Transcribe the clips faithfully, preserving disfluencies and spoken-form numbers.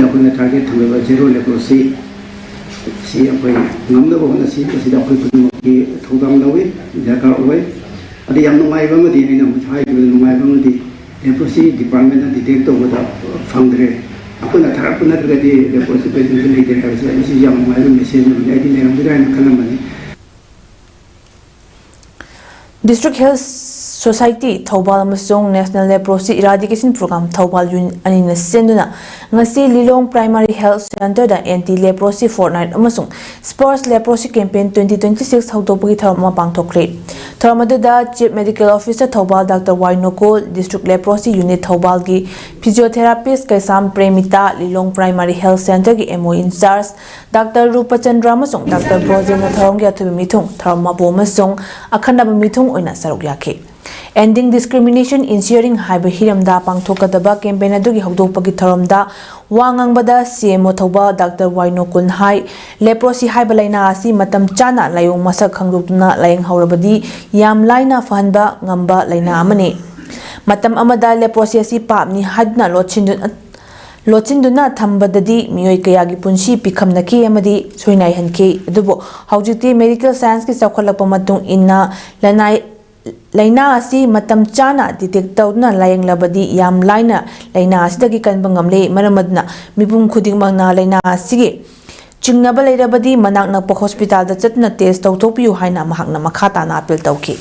ꯑꯩꯈꯣꯏꯅ target ꯊꯝꯂꯤꯕ zero leprosy ꯁꯤ ꯑꯩꯈꯣꯏ ꯉꯝꯅꯕ ꯍꯣꯠꯅꯁꯤ꯫ ꯃꯁꯤꯗ ꯑꯩꯈꯣꯏ ꯈꯨꯗꯤꯡꯃꯛꯀꯤ ꯊꯧꯗꯥꯡ ꯂꯧꯏ, ꯗꯔꯀꯥꯔ ꯑꯣꯏ꯫ ꯑꯗ ꯌꯥꯝ ꯅꯨꯡꯉꯥꯏꯕ ꯑꯃꯗꯤ, ꯑꯩꯅ ꯍꯧꯖꯤꯛ ꯍꯥꯏꯈꯤꯕꯗ ꯅꯨꯡꯉꯥꯏꯕ ꯑꯃꯗꯤ, leprosy department ꯅ detect ꯇꯧꯕꯗ ꯐꯪꯗ꯭ꯔꯦ꯫ ꯑꯩꯈꯣꯏꯅ ꯊꯥꯔꯛꯄ ꯅꯠꯇ꯭ꯔꯒꯗꯤ leprosy patient ꯁꯤ ꯂꯩꯇ꯭ꯔꯦ ꯍꯥꯏꯕꯁꯦ ꯑꯩꯁꯤ ꯌꯥꯝ ꯅꯨꯡꯉꯥꯏꯕ message ꯑꯃꯅꯤ꯫ ꯑꯩꯗꯤ ꯂꯩꯔꯝꯒꯗ꯭ꯔꯥ ꯍꯥꯏꯅ ꯈꯜꯂꯝꯕꯅꯤ꯫ District Health Society ꯊꯧꯕꯥꯜ ꯑꯃꯁꯨꯡ National Leprosy Eradication Program Thoubal unit ꯑꯅꯤꯅ ꯁꯤꯟꯗꯨꯅ ꯉꯁꯤ ꯂꯤꯂꯣꯡ Primary Health Centre ꯗ Anti Leprosy Fortnight ꯑꯃꯁꯨꯡ Sparsh Leprosy Campaign twenty twenty six ꯍꯧꯗꯣꯛꯄꯒꯤ ꯊꯧꯔꯝ ꯑꯃ ꯄꯥꯡꯊꯣꯛꯈ꯭ꯔꯦ꯫ ꯊꯧꯔꯝ ꯑꯗꯨꯗ Chief Medical Officer Thoubal doctor Y Nokol, District Leprosy Unit ꯊꯧꯕꯥꯜꯒꯤ physiotherapist Keisham Premita, Lilong Primary Health Centre ꯒꯤ M O in charge doctor Rupachandra ꯑꯃꯁꯨꯡ ꯗꯥꯛꯇꯔ ꯕ꯭ꯔꯣꯖꯦꯟꯅ ꯊꯧꯔꯝꯒꯤ ꯑꯊꯣꯏꯕ ꯃꯤꯊꯨꯡ, ꯊꯧꯔꯝ ꯃꯄꯨ ꯑꯃꯁꯨꯡ ꯑꯈꯟꯅꯕ ꯃꯤꯊꯨꯡ ꯑꯣꯏꯅ ꯁꯔꯨꯛ ꯌꯥꯈꯤ꯫ Ending Discrimination in Sharing ꯍꯥꯏꯕ ꯍꯤꯔꯝꯗ ꯄꯥꯡꯊꯣꯛꯀꯗꯕ campaign ꯑꯗꯨꯒꯤ ꯍꯧꯗꯣꯛꯄꯒꯤ ꯊꯧꯔꯝꯗ ꯋꯥ ꯉꯥꯡꯕꯗ C M O Thoubal doctor Y ꯅꯣꯀꯨꯜꯅ ꯍꯥꯏ, leprosy ꯍꯥꯏꯕ ꯂꯥꯏꯅꯥ ꯑꯁꯤ ꯃꯇꯝ ꯆꯥꯅ ꯂꯥꯏꯑꯣꯡ ꯃꯁꯛ ꯈꯪꯗꯣꯛꯇꯨꯅ ꯂꯥꯏꯌꯦꯡꯍꯧꯔꯕꯗꯤ ꯌꯥꯝ ꯂꯥꯏꯅ ꯐꯍꯟꯕ ꯉꯝꯕ ꯂꯥꯏꯅꯥ ꯑꯃꯅꯤ꯫ ꯃꯇꯝ ꯑꯃꯗ leprosy ꯑꯁꯤ ꯄꯥꯞꯅꯤ ꯍꯥꯏꯗꯨꯅ ꯂꯣꯠꯁꯤꯟꯗꯨꯅ ꯂꯣꯠꯁꯤꯟꯗꯨꯅ ꯊꯝꯕꯗꯗꯤ ꯃꯤꯑꯣꯏ ꯀꯌꯥꯒꯤ ꯄꯨꯟꯁꯤ ꯄꯤꯈꯝꯅꯈꯤ ꯑꯃꯗꯤ ꯁꯣꯏꯅꯥꯏꯍꯟꯈꯤ꯫ ꯑꯗꯨꯕꯨ ꯍꯧꯖꯤꯛꯇꯤ medical science ꯀꯤ ꯆꯥꯎꯈꯠꯂꯛꯄ ꯃꯇꯨꯡ ꯏꯟꯅ ꯂꯅꯥꯏ-, ꯂꯥꯏꯅꯥ ꯑꯁꯤ ꯃꯇꯝ ꯆꯥꯅ detect ꯇꯧꯗꯨꯅ ꯂꯥꯌꯦꯡꯂꯕꯗꯤ ꯌꯥꯝ ꯂꯥꯏꯅ ꯂꯥꯏꯅꯥ ꯑꯁꯤꯗꯒꯤ ꯀꯟꯕ ꯉꯝꯂꯦ꯫ ꯃꯔꯝ ꯑꯗꯨꯅ ꯃꯤꯄꯨꯝ ꯈꯨꯗꯤꯡꯃꯛꯅ ꯂꯥꯏꯅꯥ ꯑꯁꯤꯒꯤ ꯆꯤꯡꯅꯕ ꯂꯩꯔꯕꯗꯤ ꯃꯅꯥꯛ ꯅꯛꯄ hospital ꯗ ꯆꯠꯇꯨꯅ test ꯇꯧꯊꯣꯛꯄꯤꯌꯨ ꯍꯥꯏꯅ ꯃꯍꯥꯛꯅ ꯃꯈꯥ ꯇꯥꯅ appeal ꯇꯧꯈꯤ꯫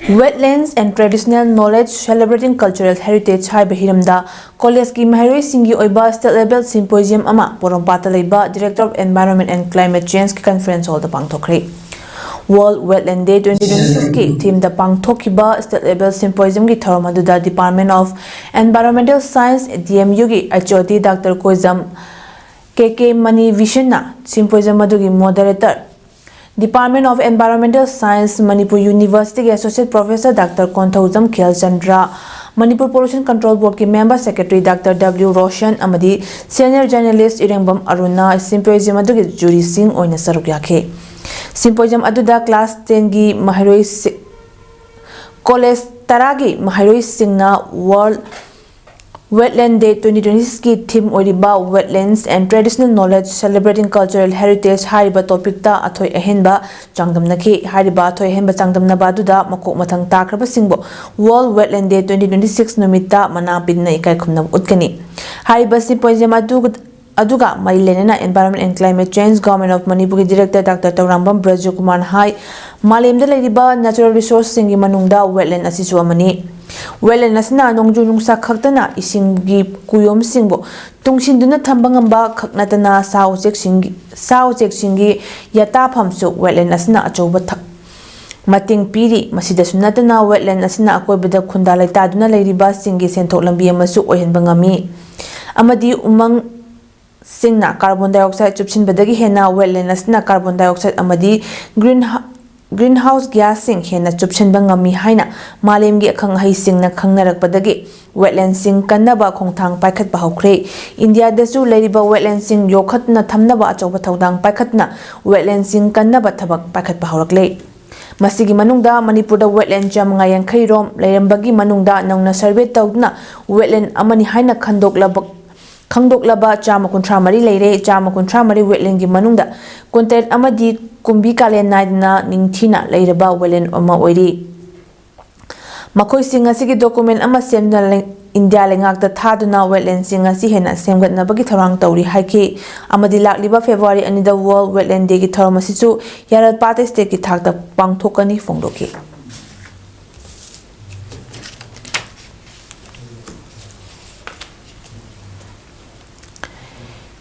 Wetlands and Traditional Knowledge Celebrating Cultural Heritage ꯍꯥꯏꯕ ꯍꯤꯔꯝꯗ college ꯀꯤ ꯃꯍꯩꯔꯣꯏꯁꯤꯡꯒꯤ ꯑꯣꯏꯕ state level symposium ꯑꯃ ꯄꯣꯔꯣꯝꯄꯥꯠꯇ ꯂꯩꯕ Director of Environment and Climate Change ꯀꯤ conference hall ꯗ ꯄꯥꯡꯊꯣꯛꯈ꯭ꯔꯦ꯫ World Wetland Day twenty twenty six ꯀꯤ theme ꯗ ꯄꯥꯡꯊꯣꯛꯈꯤꯕ state level symposium ꯒꯤ ꯊꯧꯔꯝ ꯑꯗꯨꯗ Department of Environmental Science, D M U ꯒꯤ H O D ꯗꯥꯛꯇꯔ ꯀꯣꯏꯖꯝ ꯀꯦ ꯀꯦ money ꯚꯤꯁꯟꯅ symposium ꯑꯗꯨꯒꯤ moderator, Department of Environmental Science, Manipur University ꯒꯤ Associate Professor doctor Konthoujam Khelchandra, Manipur Pollution Control Board ꯀꯤ Member Secretary doctor W Roshan ꯑꯃꯗꯤ senior journalist ꯏꯔꯦꯡꯕꯝ ꯑꯔꯨꯟꯅ symposium ꯑꯗꯨꯒꯤ jury ꯁꯤꯡ ꯑꯣꯏꯅ ꯁꯔꯨꯛ ꯌꯥꯈꯤ꯫ Symposium ꯑꯗꯨꯗ class ten ꯒꯤ ꯃꯍꯩꯔꯣꯏꯁꯤꯡ, ꯀꯣꯂꯦꯖ ꯇꯔꯥꯒꯤ ꯃꯍꯩꯔꯣꯏꯁꯤꯡꯅ World Wetland Day twenty twenty-six ꯀꯤ theme ꯑꯣꯏꯔꯤꯕ Wetlands and Traditional Knowledge Celebrating Cultural Heritage ꯍꯥꯏꯔꯤꯕ topicꯇ ꯑꯊꯣꯏ ꯑꯍꯦꯟꯕ ꯆꯥꯡꯗꯝꯅꯈꯤ꯫ ꯍꯥꯏꯔꯤꯕ ꯑꯊꯣꯏ ꯑꯍꯦꯟꯕ ꯆꯥꯡꯗꯝꯅꯕ ꯑꯗꯨꯗ ꯃꯀꯣꯛ ꯃꯊꯪ ꯇꯥꯈ꯭ꯔꯕꯁꯤꯡꯕꯨ World Wetland Day twenty twenty-six ꯅꯨꯃꯤꯠꯇ ꯃꯅꯥ ꯄꯤꯗꯨꯅ ꯏꯀꯥꯏ ꯈꯨꯝꯅꯕ ꯎꯠꯀꯅꯤ꯫ ꯍꯥꯏꯔꯤꯕ symposium ꯑꯗꯨ ꯑꯗꯨꯒ ꯃꯔꯤ ꯂꯩꯅꯅ Environment and Climate Change, Government of ꯃꯅꯤꯄꯨꯔꯒꯤ Director Doctor ꯇꯧꯔꯥꯝꯕꯝ ꯕ꯭ꯔꯖꯀꯨꯃꯥꯔꯅ ꯍꯥꯏ, ꯃꯥꯂꯦꯝꯗ ꯂꯩꯔꯤꯕ natural resourceꯁꯤꯡꯒꯤ ꯃꯅꯨꯡꯗ wetland ꯑꯁꯤꯁꯨ ꯑꯃꯅꯤ꯫ Wetland ꯑꯁꯤꯅ ꯅꯣꯡꯖꯨ ꯅꯨꯡꯁꯥ ꯈꯛꯇꯅ ꯏꯁꯤꯡꯒꯤ ꯀꯨꯌꯣꯝꯁꯤꯡꯕꯨ ꯇꯨꯡꯁꯤꯟꯗꯨꯅ ꯊꯝꯕ ꯉꯝꯕ ꯈꯛ ꯅꯠꯇꯅ ꯁꯥ ꯎꯆꯦꯛꯁꯤꯡꯒꯤ, ꯁꯥ ꯎꯆꯦꯛꯁꯤꯡꯒꯤ ꯌꯥꯇꯥꯐꯝꯁꯨ wetland ꯑꯁꯤꯅ ꯑꯆꯧꯕ ꯊ-, ꯃꯇꯦꯡ ꯄꯤꯔꯤ꯫ ꯃꯁꯤꯗꯁꯨ ꯅꯠꯇꯅ wetland ꯑꯁꯤꯅ ꯑꯀꯣꯏꯕꯗ ꯈꯨꯟꯗꯥ ꯂꯩꯇꯥꯗꯨꯅ ꯂꯩꯔꯤꯕꯁꯤꯡꯒꯤ ꯁꯦꯟꯊꯣꯛ ꯂꯝꯕꯤ ꯑꯃꯁꯨ ꯑꯣꯏꯍꯟꯕ ꯉꯝꯃꯤ꯫ ꯑꯃꯗꯤ ꯎꯃꯪ ꯁꯤꯡꯅ carbon dioxide ꯆꯨꯞꯁꯤꯟꯕꯗꯒꯤ ꯍꯦꯟꯅ wetland ꯑꯁꯤꯅ carbon dioxide ꯑꯃꯗꯤ green, greenhouse gasꯁꯤꯡ ꯍꯦꯟꯅ ꯆꯨꯞꯁꯤꯟꯕ ꯉꯝꯃꯤ ꯍꯥꯏꯅ ꯃꯥꯂꯦꯝꯒꯤ ꯑꯈꯪ ꯑꯍꯩꯁꯤꯡꯅ ꯈꯪꯅꯔꯛꯄꯗꯒꯤ wetlandꯁꯤꯡ ꯀꯟꯅꯕ ꯈꯣꯡꯊꯥꯡ ꯄꯥꯏꯈꯠꯄ ꯍꯧꯈ꯭ꯔꯦ꯫ ꯏꯟꯗꯤꯌꯥꯗꯁꯨ ꯂꯩꯔꯤꯕ wetlandꯁꯤꯡ ꯌꯣꯛꯈꯠꯇꯨꯅ ꯊꯝꯅꯕ ꯑꯆꯧꯕ ꯊꯧꯗꯥꯡ ꯄꯥꯏꯈꯠꯇꯨꯅ wetlandꯁꯤꯡ ꯀꯟꯅꯕ ꯊꯕꯛ ꯄꯥꯏꯈꯠꯄ ꯍꯧꯔꯛꯂꯦ꯫ ꯃꯁꯤꯒꯤ ꯃꯅꯨꯡꯗ ꯃꯅꯤꯄꯨꯔꯗ wetland ꯆꯥꯃꯉꯥ ꯌꯥꯡꯈꯩ ꯔꯣꯝ ꯂꯩꯔꯝꯕꯒꯤ ꯃꯅꯨꯡꯗ ꯅꯧꯅ survey ꯇꯧꯗꯨꯅ wetland ꯑꯃꯅꯤ ꯍꯥꯏꯅ ꯈꯟꯗꯣꯛꯂꯕ, ꯈꯪꯗꯣꯛꯂꯕ ꯆꯥꯝꯃ ꯀꯨꯟꯊ꯭ꯔꯥ ꯃꯔꯤ ꯂꯩꯔꯦ꯫ ꯆꯥꯝꯃ ꯀꯨꯟꯊ꯭ꯔꯥ ꯃꯔꯤ wetlandꯒꯤ ꯃꯅꯨꯡꯗ ꯀꯨꯟꯇꯔꯦꯠ ꯑꯃꯗꯤ ꯀꯨꯝꯕꯤ ꯀꯥꯂꯦꯟ ꯅꯥꯏꯗꯅ ꯅꯤꯡꯊꯤꯅ ꯂꯩꯔꯕ wetland ꯑꯃ ꯑꯣꯏꯔꯤ꯫ ꯃꯈꯣꯏꯁꯤꯡ ꯑꯁꯤꯒꯤ document ꯑꯃ ꯁꯦꯝꯗꯨꯅ ꯂꯩ-, ꯏꯟꯗꯤꯌꯥ ꯂꯩꯉꯥꯛꯇ ꯊꯥꯗꯨꯅ wetlandꯁꯤꯡ ꯑꯁꯤ ꯍꯦꯟꯅ ꯁꯦꯝꯒꯠꯅꯕꯒꯤ ꯊꯧꯔꯥꯡ ꯇꯧꯔꯤ ꯍꯥꯏꯈꯤ꯫ ꯑꯃꯗꯤ ꯂꯥꯛꯂꯤꯕ February ꯑꯅꯤꯗ World Wetland Dayꯒꯤ ꯊꯧꯔꯝ ꯑꯁꯤꯁꯨ ꯌꯥꯔꯜꯄꯥꯇꯩ stateꯀꯤ ꯊꯥꯛꯇ ꯄꯥꯡꯊꯣꯛꯀꯅꯤ ꯐꯣꯡꯗꯣꯛꯈꯤ꯫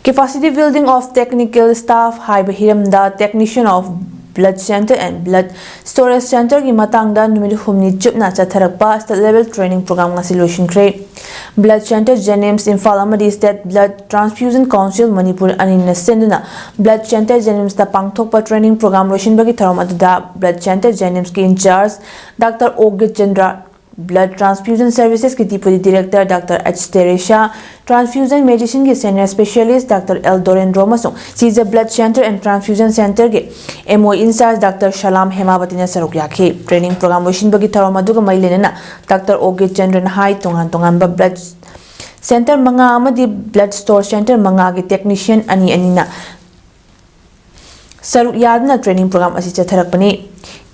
Capacity Building of Technical Staff ꯍꯥꯏꯕ ꯍꯤꯔꯝꯗ Technician of Blood Center and Blood Storage Centerꯒꯤ ꯃꯇꯥꯡꯗ ꯅꯨꯃꯤꯠ ꯍꯨꯝꯅꯤ ꯆꯨꯞꯅ ꯆꯠꯊꯔꯛꯄ state level training program ꯉꯁꯤ ꯂꯣꯏꯁꯤꯟꯈ꯭ꯔꯦ꯫ Blood Center JNIMS ꯏꯝꯐꯥꯜ ꯑꯃꯗꯤ State Blood Transfusion Council Manipur ꯑꯅꯤꯅ ꯁꯤꯟꯗꯨꯅ Blood Center JNIMSꯇ ꯄꯥꯡꯊꯣꯛꯄ training program ꯂꯣꯏꯁꯤꯟꯕꯒꯤ ꯊꯧꯔꯝ ꯑꯗꯨꯗ Blood Center JNIMSꯀꯤ in charge Doctor ꯑꯣ ꯒꯤꯇꯦꯟꯗ꯭ꯔ Blood Transfusion Servicesꯀꯤ Deputy Director Doctor H Teresia, Transfusion Medicineꯒꯤ Senior Specialist Doctor L Dorendro ꯑꯃꯁꯨꯡ Caesar Blood Center and Transfusion Centerꯒꯤ M O in charge Doctor Shalam Hemabatina ꯁꯔꯨꯛ ꯌꯥꯈꯤ꯫ Training program ꯂꯣꯏꯁꯤꯟꯕꯒꯤ ꯊꯧꯔꯝ ꯑꯗꯨꯒ ꯃꯔꯤ ꯂꯩꯅꯅ Doctor O K ꯆꯟꯗ꯭ꯔꯅ ꯍꯥꯏ, ꯇꯣꯉꯥꯟ ꯇꯣꯉꯥꯟꯕ blood center ꯃꯉꯥ ꯑꯃꯗꯤ blood store center ꯃꯉꯥꯒꯤ technician ꯑꯅꯤ ꯑꯅꯤꯅ ꯁꯔꯨꯛ ꯌꯥꯗꯨꯅ training program ꯑꯁꯤ ꯆꯠꯊꯔꯛꯄꯅꯤ꯫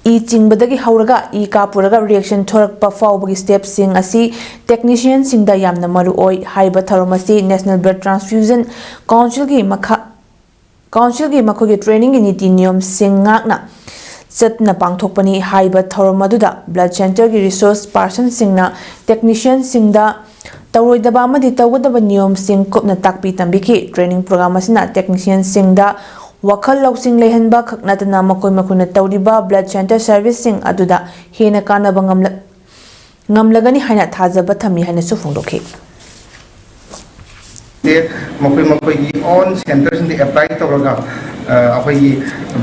ꯏ ꯆꯤꯡꯕꯗꯒꯤ ꯍꯧꯔꯒ ꯏ ꯀꯥꯞꯄꯨꯔꯒ reaction ꯊꯣꯔꯛꯄ ꯐꯥꯎꯕꯒꯤ stepꯁꯤꯡ ꯑꯁꯤ technicianꯁꯤꯡꯗ ꯌꯥꯝꯅ ꯃꯔꯨ ꯑꯣꯏ꯫ ꯍꯥꯏꯔꯤꯕ ꯊꯧꯔꯝ ꯑꯁꯤ National Blood Transfusion Councilꯒꯤ ꯃꯈꯥ, Councilꯒꯤ ꯃꯈꯣꯏꯒꯤ trainingꯒꯤ ꯅꯤꯇꯤ ꯅꯤꯌꯣꯝꯁꯤꯡ ꯉꯥꯛꯅ ꯆꯠꯅ ꯄꯥꯡꯊꯣꯛꯄꯅꯤ꯫ ꯍꯥꯏꯔꯤꯕ ꯊꯧꯔꯝ ꯑꯗꯨꯗ blood centerꯒꯤ resource personꯁꯤꯡꯅ technicianꯁꯤꯡꯗ ꯇꯧꯔꯣꯏꯗꯕ ꯑꯃꯗꯤ ꯇꯧꯒꯗꯕ ꯅꯤꯌꯣꯝꯁꯤꯡ ꯀꯨꯞꯅ ꯇꯥꯛꯄꯤ ꯇꯝꯕꯤꯈꯤ꯫ Training program ꯑꯁꯤꯅ technicianꯁꯤꯡꯗ ꯋꯥꯈꯜ ꯂꯧꯁꯤꯡ ꯂꯩꯍꯟꯕ ꯈꯛ ꯅꯠꯇꯅ ꯃꯈꯣꯏ ꯃꯈꯣꯏꯅ ꯇꯧꯔꯤꯕ blood center serviceꯁꯤꯡ ꯑꯗꯨꯗ ꯍꯦꯟꯅ ꯀꯥꯟꯅꯕ ꯉꯝꯂ-, ꯉꯝꯂꯒꯅꯤ ꯍꯥꯏꯅ ꯊꯥꯖꯕ ꯊꯝꯃꯤ ꯍꯥꯏꯅꯁꯨ ꯐꯣꯡꯗꯣꯛꯈꯤ꯫ ꯃꯈꯣꯏ ꯃꯈꯣꯏꯒꯤ own centreꯁꯤꯡꯗ apply ꯇꯧꯔꯒ, ꯑ, ꯑꯩꯈꯣꯏꯒꯤ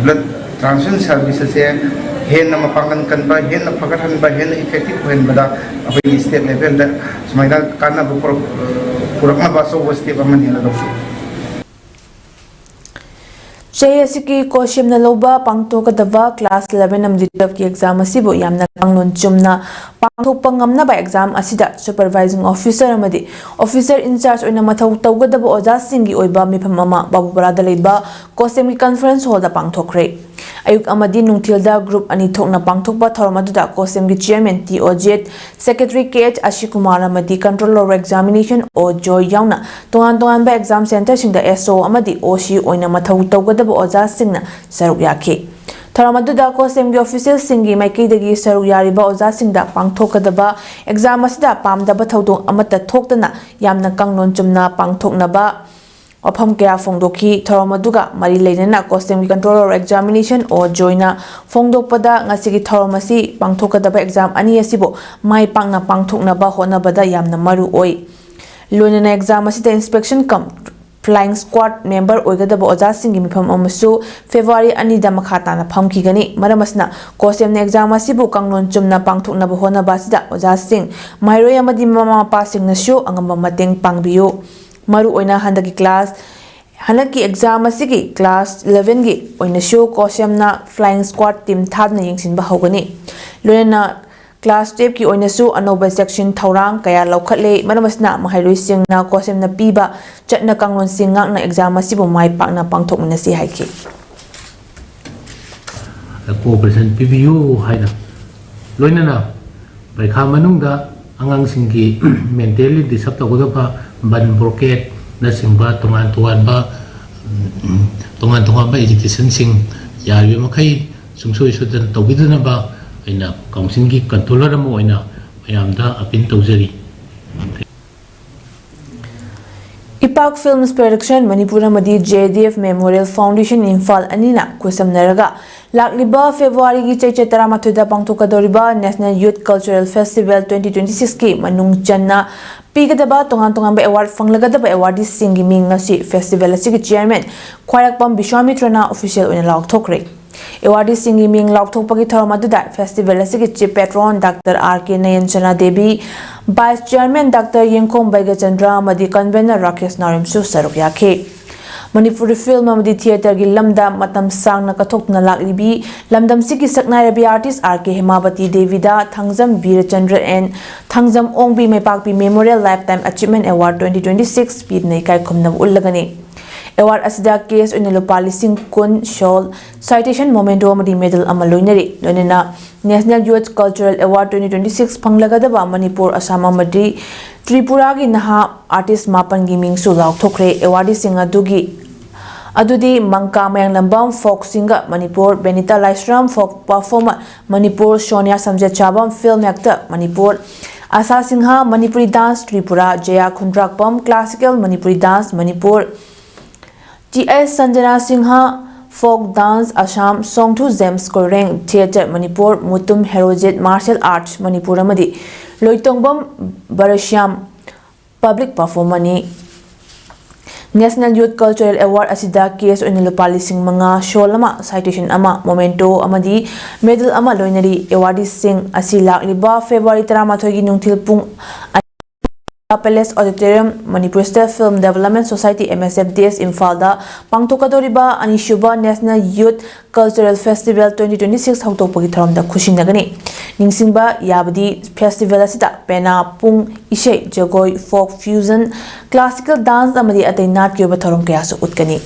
blood transfusion service ꯑꯁꯦ ꯍꯦꯟꯅ ꯃꯄꯥꯡꯒꯜ ꯀꯟꯕ, ꯍꯦꯟꯅ ꯐꯒꯠꯍꯟꯕ, ꯍꯦꯟꯅ effective ꯑꯣꯏꯍꯟꯕꯗ ꯑꯩꯈꯣꯏꯒꯤ state levelꯗ ꯁꯨꯃꯥꯏꯅ ꯀꯥꯟꯅꯕ ꯄꯨꯔꯛ-, ꯄꯨꯔꯛꯅꯕ ꯑꯆꯧꯕ step ꯑꯃꯅꯤꯅ ꯂꯧꯖꯩ꯫ ꯆꯍꯤ ꯑꯁꯤꯒꯤ COHSEMꯅ ꯂꯧꯕ ꯄꯥꯡꯊꯣꯛꯀꯗꯕ class eleven ꯑꯃꯗꯤ twelveꯀꯤ exam ꯑꯁꯤꯕꯨ ꯌꯥꯝꯅ ꯀꯥꯡꯂꯣꯟ ꯆꯨꯝꯅ ꯄꯥꯡꯊꯣꯛꯄ ꯉꯝꯅꯕ exam ꯑꯁꯤꯗ supervising officer ꯑꯃꯗꯤ officer in charge ꯑꯣꯏꯅ ꯃꯊꯧ ꯇꯧꯒꯗꯕ ꯑꯣꯖꯥꯁꯤꯡꯒꯤ ꯑꯣꯏꯕ ꯃꯤꯐꯝ ꯑꯃ ꯕꯥꯕꯨꯄꯥꯔꯥꯗ ꯂꯩꯕ COHSEMꯒꯤ conference hallꯗ ꯄꯥꯡꯊꯣꯛꯈ꯭ꯔꯦ꯫ ꯑꯌꯨꯛ ꯑꯃꯗꯤ ꯅꯨꯡꯊꯤꯜꯗ group ꯑꯅꯤ ꯊꯣꯛꯅ ꯄꯥꯡꯊꯣꯛꯄ ꯊꯧꯔꯝ ꯑꯗꯨꯗ COHSEMꯒꯤ chairman T O J, secretary K H ꯑꯁꯤꯀꯨꯃꯥꯔ ꯑꯃꯗꯤ controller of examination O Joy ꯌꯥꯎꯅ ꯇꯣꯉꯥꯟ ꯇꯣꯉꯥꯟꯕ exam centreꯁꯤꯡꯗ S O ꯑꯃꯗꯤ O C ꯑꯣꯏꯅ ꯃꯊꯧ ꯇꯧꯒꯗꯕ ꯑꯣꯖꯥꯁꯤꯡꯅ ꯁꯔꯨꯛ ꯌꯥꯈꯤ꯫ ꯊꯧꯔꯝ ꯑꯗꯨꯗ COHSEMꯒꯤ officialꯁꯤꯡꯒꯤ ꯃꯥꯏꯀꯩꯗꯒꯤ ꯁꯔꯨꯛ ꯌꯥꯔꯤꯕ ꯑꯣꯖꯥꯁꯤꯡꯗ ꯄꯥꯡꯊꯣꯛꯀꯗꯕ exam ꯑꯁꯤꯗ ꯄꯥꯝꯗꯕ ꯊꯧꯗꯣꯛ ꯑꯃꯠꯇ ꯊꯣꯛꯇꯅ ꯌꯥꯝꯅ ꯀꯥꯡꯂꯣꯟ ꯆꯨꯝꯅ ꯄꯥꯡꯊꯣꯛꯅꯕ ꯋꯥꯐꯝ ꯀꯌꯥ ꯐꯣꯡꯗꯣꯛꯈꯤ꯫ ꯊꯧꯔꯝ ꯑꯗꯨꯒ ꯃꯔꯤ ꯂꯩꯅꯅ COHSEMꯒꯤ controller of examination O Joyꯅ ꯐꯣꯡꯗꯣꯛꯄꯗ, ꯉꯁꯤꯒꯤ ꯊꯧꯔꯝ ꯑꯁꯤ ꯄꯥꯡꯊꯣꯛꯀꯗꯕ exam ꯑꯅꯤ ꯑꯁꯤꯕꯨ ꯃꯥꯏ ꯄꯥꯛꯅ ꯄꯥꯡꯊꯣꯛꯅꯕ ꯍꯣꯠꯅꯕꯗ ꯌꯥꯝꯅ ꯃꯔꯨ ꯑꯣꯏ꯫ ꯂꯣꯏꯅꯅ exam ꯑꯁꯤꯗ inspection cum Flying Squad member ꯑꯣꯏꯒꯗꯕ ꯑꯣꯖꯥꯁꯤꯡꯒꯤ ꯃꯤꯐꯝ ꯑꯃꯁꯨ February ꯑꯅꯤꯗ ꯃꯈꯥ ꯇꯥꯅ ꯐꯝꯈꯤꯒꯅꯤ꯫ ꯃꯔꯝ ꯑꯁꯤꯅ, COHSEMꯅ exam ꯑꯁꯤꯕꯨ ꯀꯥꯡꯂꯣꯟ ꯆꯨꯝꯅ ꯄꯥꯡꯊꯣꯛꯅꯕ ꯍꯣꯠꯅꯕ ꯑꯁꯤꯗ ꯑꯣꯖꯥꯁꯤꯡ, ꯃꯍꯩꯔꯣꯏ ꯑꯃꯗꯤ ꯃꯃꯥ ꯃꯄꯥꯁꯤꯡꯅꯁꯨ ꯑꯉꯝꯕ ꯃꯇꯦꯡ ꯄꯥꯡꯕꯤꯌꯨ꯫ ꯃꯔꯨꯑꯣꯏꯅ ꯍꯟꯗꯛꯀꯤ class, ꯍꯟꯗꯛꯀꯤ exam ꯑꯁꯤꯒꯤ class elevenꯒꯤ ꯑꯣꯏꯅꯁꯨ COHSEMꯅ Flying Squad team ꯊꯥꯗꯨꯅ ꯌꯦꯡꯁꯤꯟꯕ ꯍꯧꯒꯅꯤ꯫ ꯂꯣꯏꯅꯅ class twelveꯀꯤ ꯑꯣꯏꯅꯁꯨ ꯑꯅꯧꯕ section ꯊꯧꯔꯥꯡ ꯀꯌꯥ ꯂꯧꯈꯠꯂꯦ꯫ ꯃꯔꯝ ꯑꯁꯤꯅ, ꯃꯍꯩꯔꯣꯏꯁꯤꯡꯅ COHSEMꯅ ꯄꯤꯕ ꯆꯠꯅ ꯀꯥꯡꯂꯣꯟꯁꯤꯡ ꯉꯥꯛꯅ exam ꯑꯁꯤꯕꯨ ꯃꯥꯏ ꯄꯥꯛꯅ ꯄꯥꯡꯊꯣꯛꯃꯤꯟꯅꯁꯤ ꯍꯥꯏꯈꯤ꯫ Cooperation ꯄꯤꯕꯤꯌꯨ ꯍꯥꯏꯅ, ꯂꯣꯏꯅꯅ ꯄꯔꯤꯈꯥ ꯃꯅꯨꯡꯗ ꯑꯉꯥꯡꯁꯤꯡꯒꯤ mentally disturb ꯇꯧꯒꯗꯕ ꯕꯟ, ꯕ꯭ꯂꯣꯀꯦꯠꯅꯆꯤꯡꯕ ꯇꯣꯉꯥꯟ ꯇꯣꯉꯥꯟꯕ, ꯎꯝ, ꯇꯣꯉꯥꯟ ꯇꯣꯉꯥꯟꯕ agitationꯁꯤꯡ ꯌꯥꯔꯤꯕ ꯃꯈꯩ ꯁꯨꯡꯁꯣꯏ ꯁꯣꯏꯗꯅ ꯇꯧꯕꯤꯗꯅꯕ ꯑꯩꯅ councilꯒꯤ controller ꯑꯃ ꯑꯣꯏꯅ ꯃꯌꯥꯝꯗ appeal ꯇꯧꯖꯔꯤ꯫ ꯏꯄꯥꯛ Films Production ꯃꯅꯤꯄꯨꯔ ꯑꯃꯗꯤ JDF Memorial Foundation ꯏꯝꯐꯥꯜ ꯑꯅꯤꯅ ꯈꯨꯠꯁꯝꯅꯔꯒ ꯂꯥꯛꯂꯤꯕ Februaryꯒꯤ ꯆꯩꯆꯠ ꯇꯔꯥꯃꯥꯊꯣꯏꯗ ꯄꯥꯡꯊꯣꯛꯀꯗꯧꯔꯤꯕ National Youth Cultural Festival twenty twenty sixꯀꯤ ꯃꯅꯨꯡ ꯆꯟꯅ ꯄꯤꯒꯗꯕ ꯇꯣꯉꯥꯟ ꯇꯣꯉꯥꯟꯕ award ꯐꯪꯂꯒꯗꯕ awardeeꯁꯤꯡꯒꯤ ꯃꯤꯡ ꯉꯁꯤ festival ꯑꯁꯤꯒꯤ chairman ꯈ꯭ꯋꯥꯏꯔꯥꯛꯄꯝ ꯕꯤꯁ꯭ꯋꯥꯃꯤꯇ꯭ꯔꯅ official ꯑꯣꯏꯅ ꯂꯥꯎꯊꯣꯛꯈ꯭ꯔꯦ꯫ Awardeeꯁꯤꯡꯒꯤ ꯃꯤꯡ ꯂꯥꯎꯊꯣꯛꯄꯒꯤ ꯊꯧꯔꯝ ꯑꯗꯨꯗ festival ꯑꯁꯤꯒꯤ chief patron Doctor R K ꯅꯌꯟꯆꯅꯥ Devi, vice chairman Doctor ꯌꯦꯡꯈꯣꯝ ꯕꯩꯒꯆꯟꯗ꯭ꯔ ꯑꯃꯗꯤ convener ꯔꯥꯀꯦꯁ ꯅꯥꯎꯔꯦꯝꯁꯨ ꯁꯔꯨꯛ ꯌꯥꯈꯤ꯫ ꯃꯅꯤꯄꯨꯔꯤ film ꯑꯃꯗꯤ theatreꯒꯤ ꯂꯝꯗ ꯃꯇꯝ ꯁꯥꯡꯅ ꯀꯠꯊꯣꯛꯇꯨꯅ ꯂꯥꯛꯂꯤꯕꯤ ꯂꯝꯗꯝꯁꯤꯒꯤ ꯁꯛꯅꯥꯏꯔꯕꯤ artist R K ꯍꯦꯃꯥꯕꯇꯤ ꯗꯦꯕꯤꯗ Thangjam ꯕꯤꯔꯆꯟꯗ꯭ꯔ and Thangjam Ongbi ꯃꯩꯄꯥꯛꯄꯤ Memorial Lifetime Achievement Award twenty twenty six ꯄꯤꯗꯨꯅ ꯏꯀꯥꯏ ꯈꯨꯝꯅꯕ ꯎꯠꯂꯒꯅꯤ꯫ Award ꯑꯁꯤꯗ cash ꯑꯣꯏꯅ ꯂꯨꯄꯥ ꯂꯤꯁꯤꯡ ꯀꯨꯟ, shawl, citation, memento ꯑꯃꯗꯤ medal ꯑꯃ ꯂꯣꯏꯅꯔꯤ꯫ ꯂꯣꯏꯅꯅ National Youth Cultural Award twenty twenty six ꯐꯪꯂꯒꯗꯕ Manipur, Assam ꯑꯃꯗꯤ ꯇ꯭ꯔꯤꯄꯨꯔꯥꯒꯤ ꯅꯍꯥ artist ꯃꯥꯄꯟꯒꯤ ꯃꯤꯡꯁꯨ ꯂꯥꯎꯊꯣꯛꯈ꯭ꯔꯦ꯫ Awardeeꯁꯤꯡ ꯑꯗꯨꯒꯤ ꯑꯗꯨꯗꯤ ꯃꯪꯀꯥ ꯃꯌꯥꯡꯂꯝꯕꯝ, folk singer, ꯃꯅꯤꯄꯨꯔ, ꯕꯦꯅꯤꯇꯥ ꯂꯥꯏꯁ꯭ꯔꯝ, folk performer, Manipur, Sonia ꯁꯝꯖꯦꯠꯁꯥꯕꯝ, film actor, Manipur, Asha Singh, Manipuri dance, Tripura, Jaya Khundrakpam, classical Manipuri dance, Manipur, T S Sanjana Singh, folk dance, Assam, Songthu James Koireng, theatre, Manipur, Mutum Herojit, martial arts, Manipur ꯑꯃꯗꯤ Loitongbam ꯕꯔꯁ꯭ꯌꯥꯝ, public performerꯅꯤ꯫ National Youth Cultural Award ꯑꯁꯤꯗ cash ꯑꯣꯏꯅ ꯂꯨꯄꯥ ꯂꯤꯁꯤꯡ ꯃꯉꯥ, shawl ꯑꯃ, citation ꯑꯃ, memento ꯑꯃꯗꯤ medal ꯑꯃ ꯂꯣꯏꯅꯔꯤ꯫ Awardeeꯁꯤꯡ ꯑꯁꯤ ꯂꯥꯛꯂꯤꯕ February ꯇꯔꯥꯃꯥꯊꯣꯏꯒꯤ ꯅꯨꯡꯊꯤꯜ ꯄꯨꯡ Palace Auditorium, Manipur State Film Development Society, M S F D S, ꯏꯝꯐꯥꯜꯗ ꯄꯥꯡꯊꯣꯛꯀꯗꯧꯔꯤꯕ ꯑꯅꯤꯁꯨꯕ National Youth Cultural Festival twenty twenty-six ꯍꯧꯗꯣꯛꯄꯒꯤ ꯊꯧꯔꯝꯗ ꯈꯨꯠꯁꯤꯟꯅꯒꯅꯤ꯫ ꯅꯤꯡꯁꯤꯡꯕ ꯌꯥꯕꯗꯤ, festival ꯑꯁꯤꯗ ꯄꯦꯅꯥ, ꯄꯨꯡ ꯏꯁꯩ, ꯖꯒꯣꯏ, folk, fusion, classical dance ꯑꯃꯗꯤ ꯑꯇꯩ ꯅꯥꯠꯀꯤ ꯑꯣꯏꯕ ꯊꯧꯔꯝ ꯀꯌꯥꯁꯨ ꯎꯠꯀꯅꯤ꯫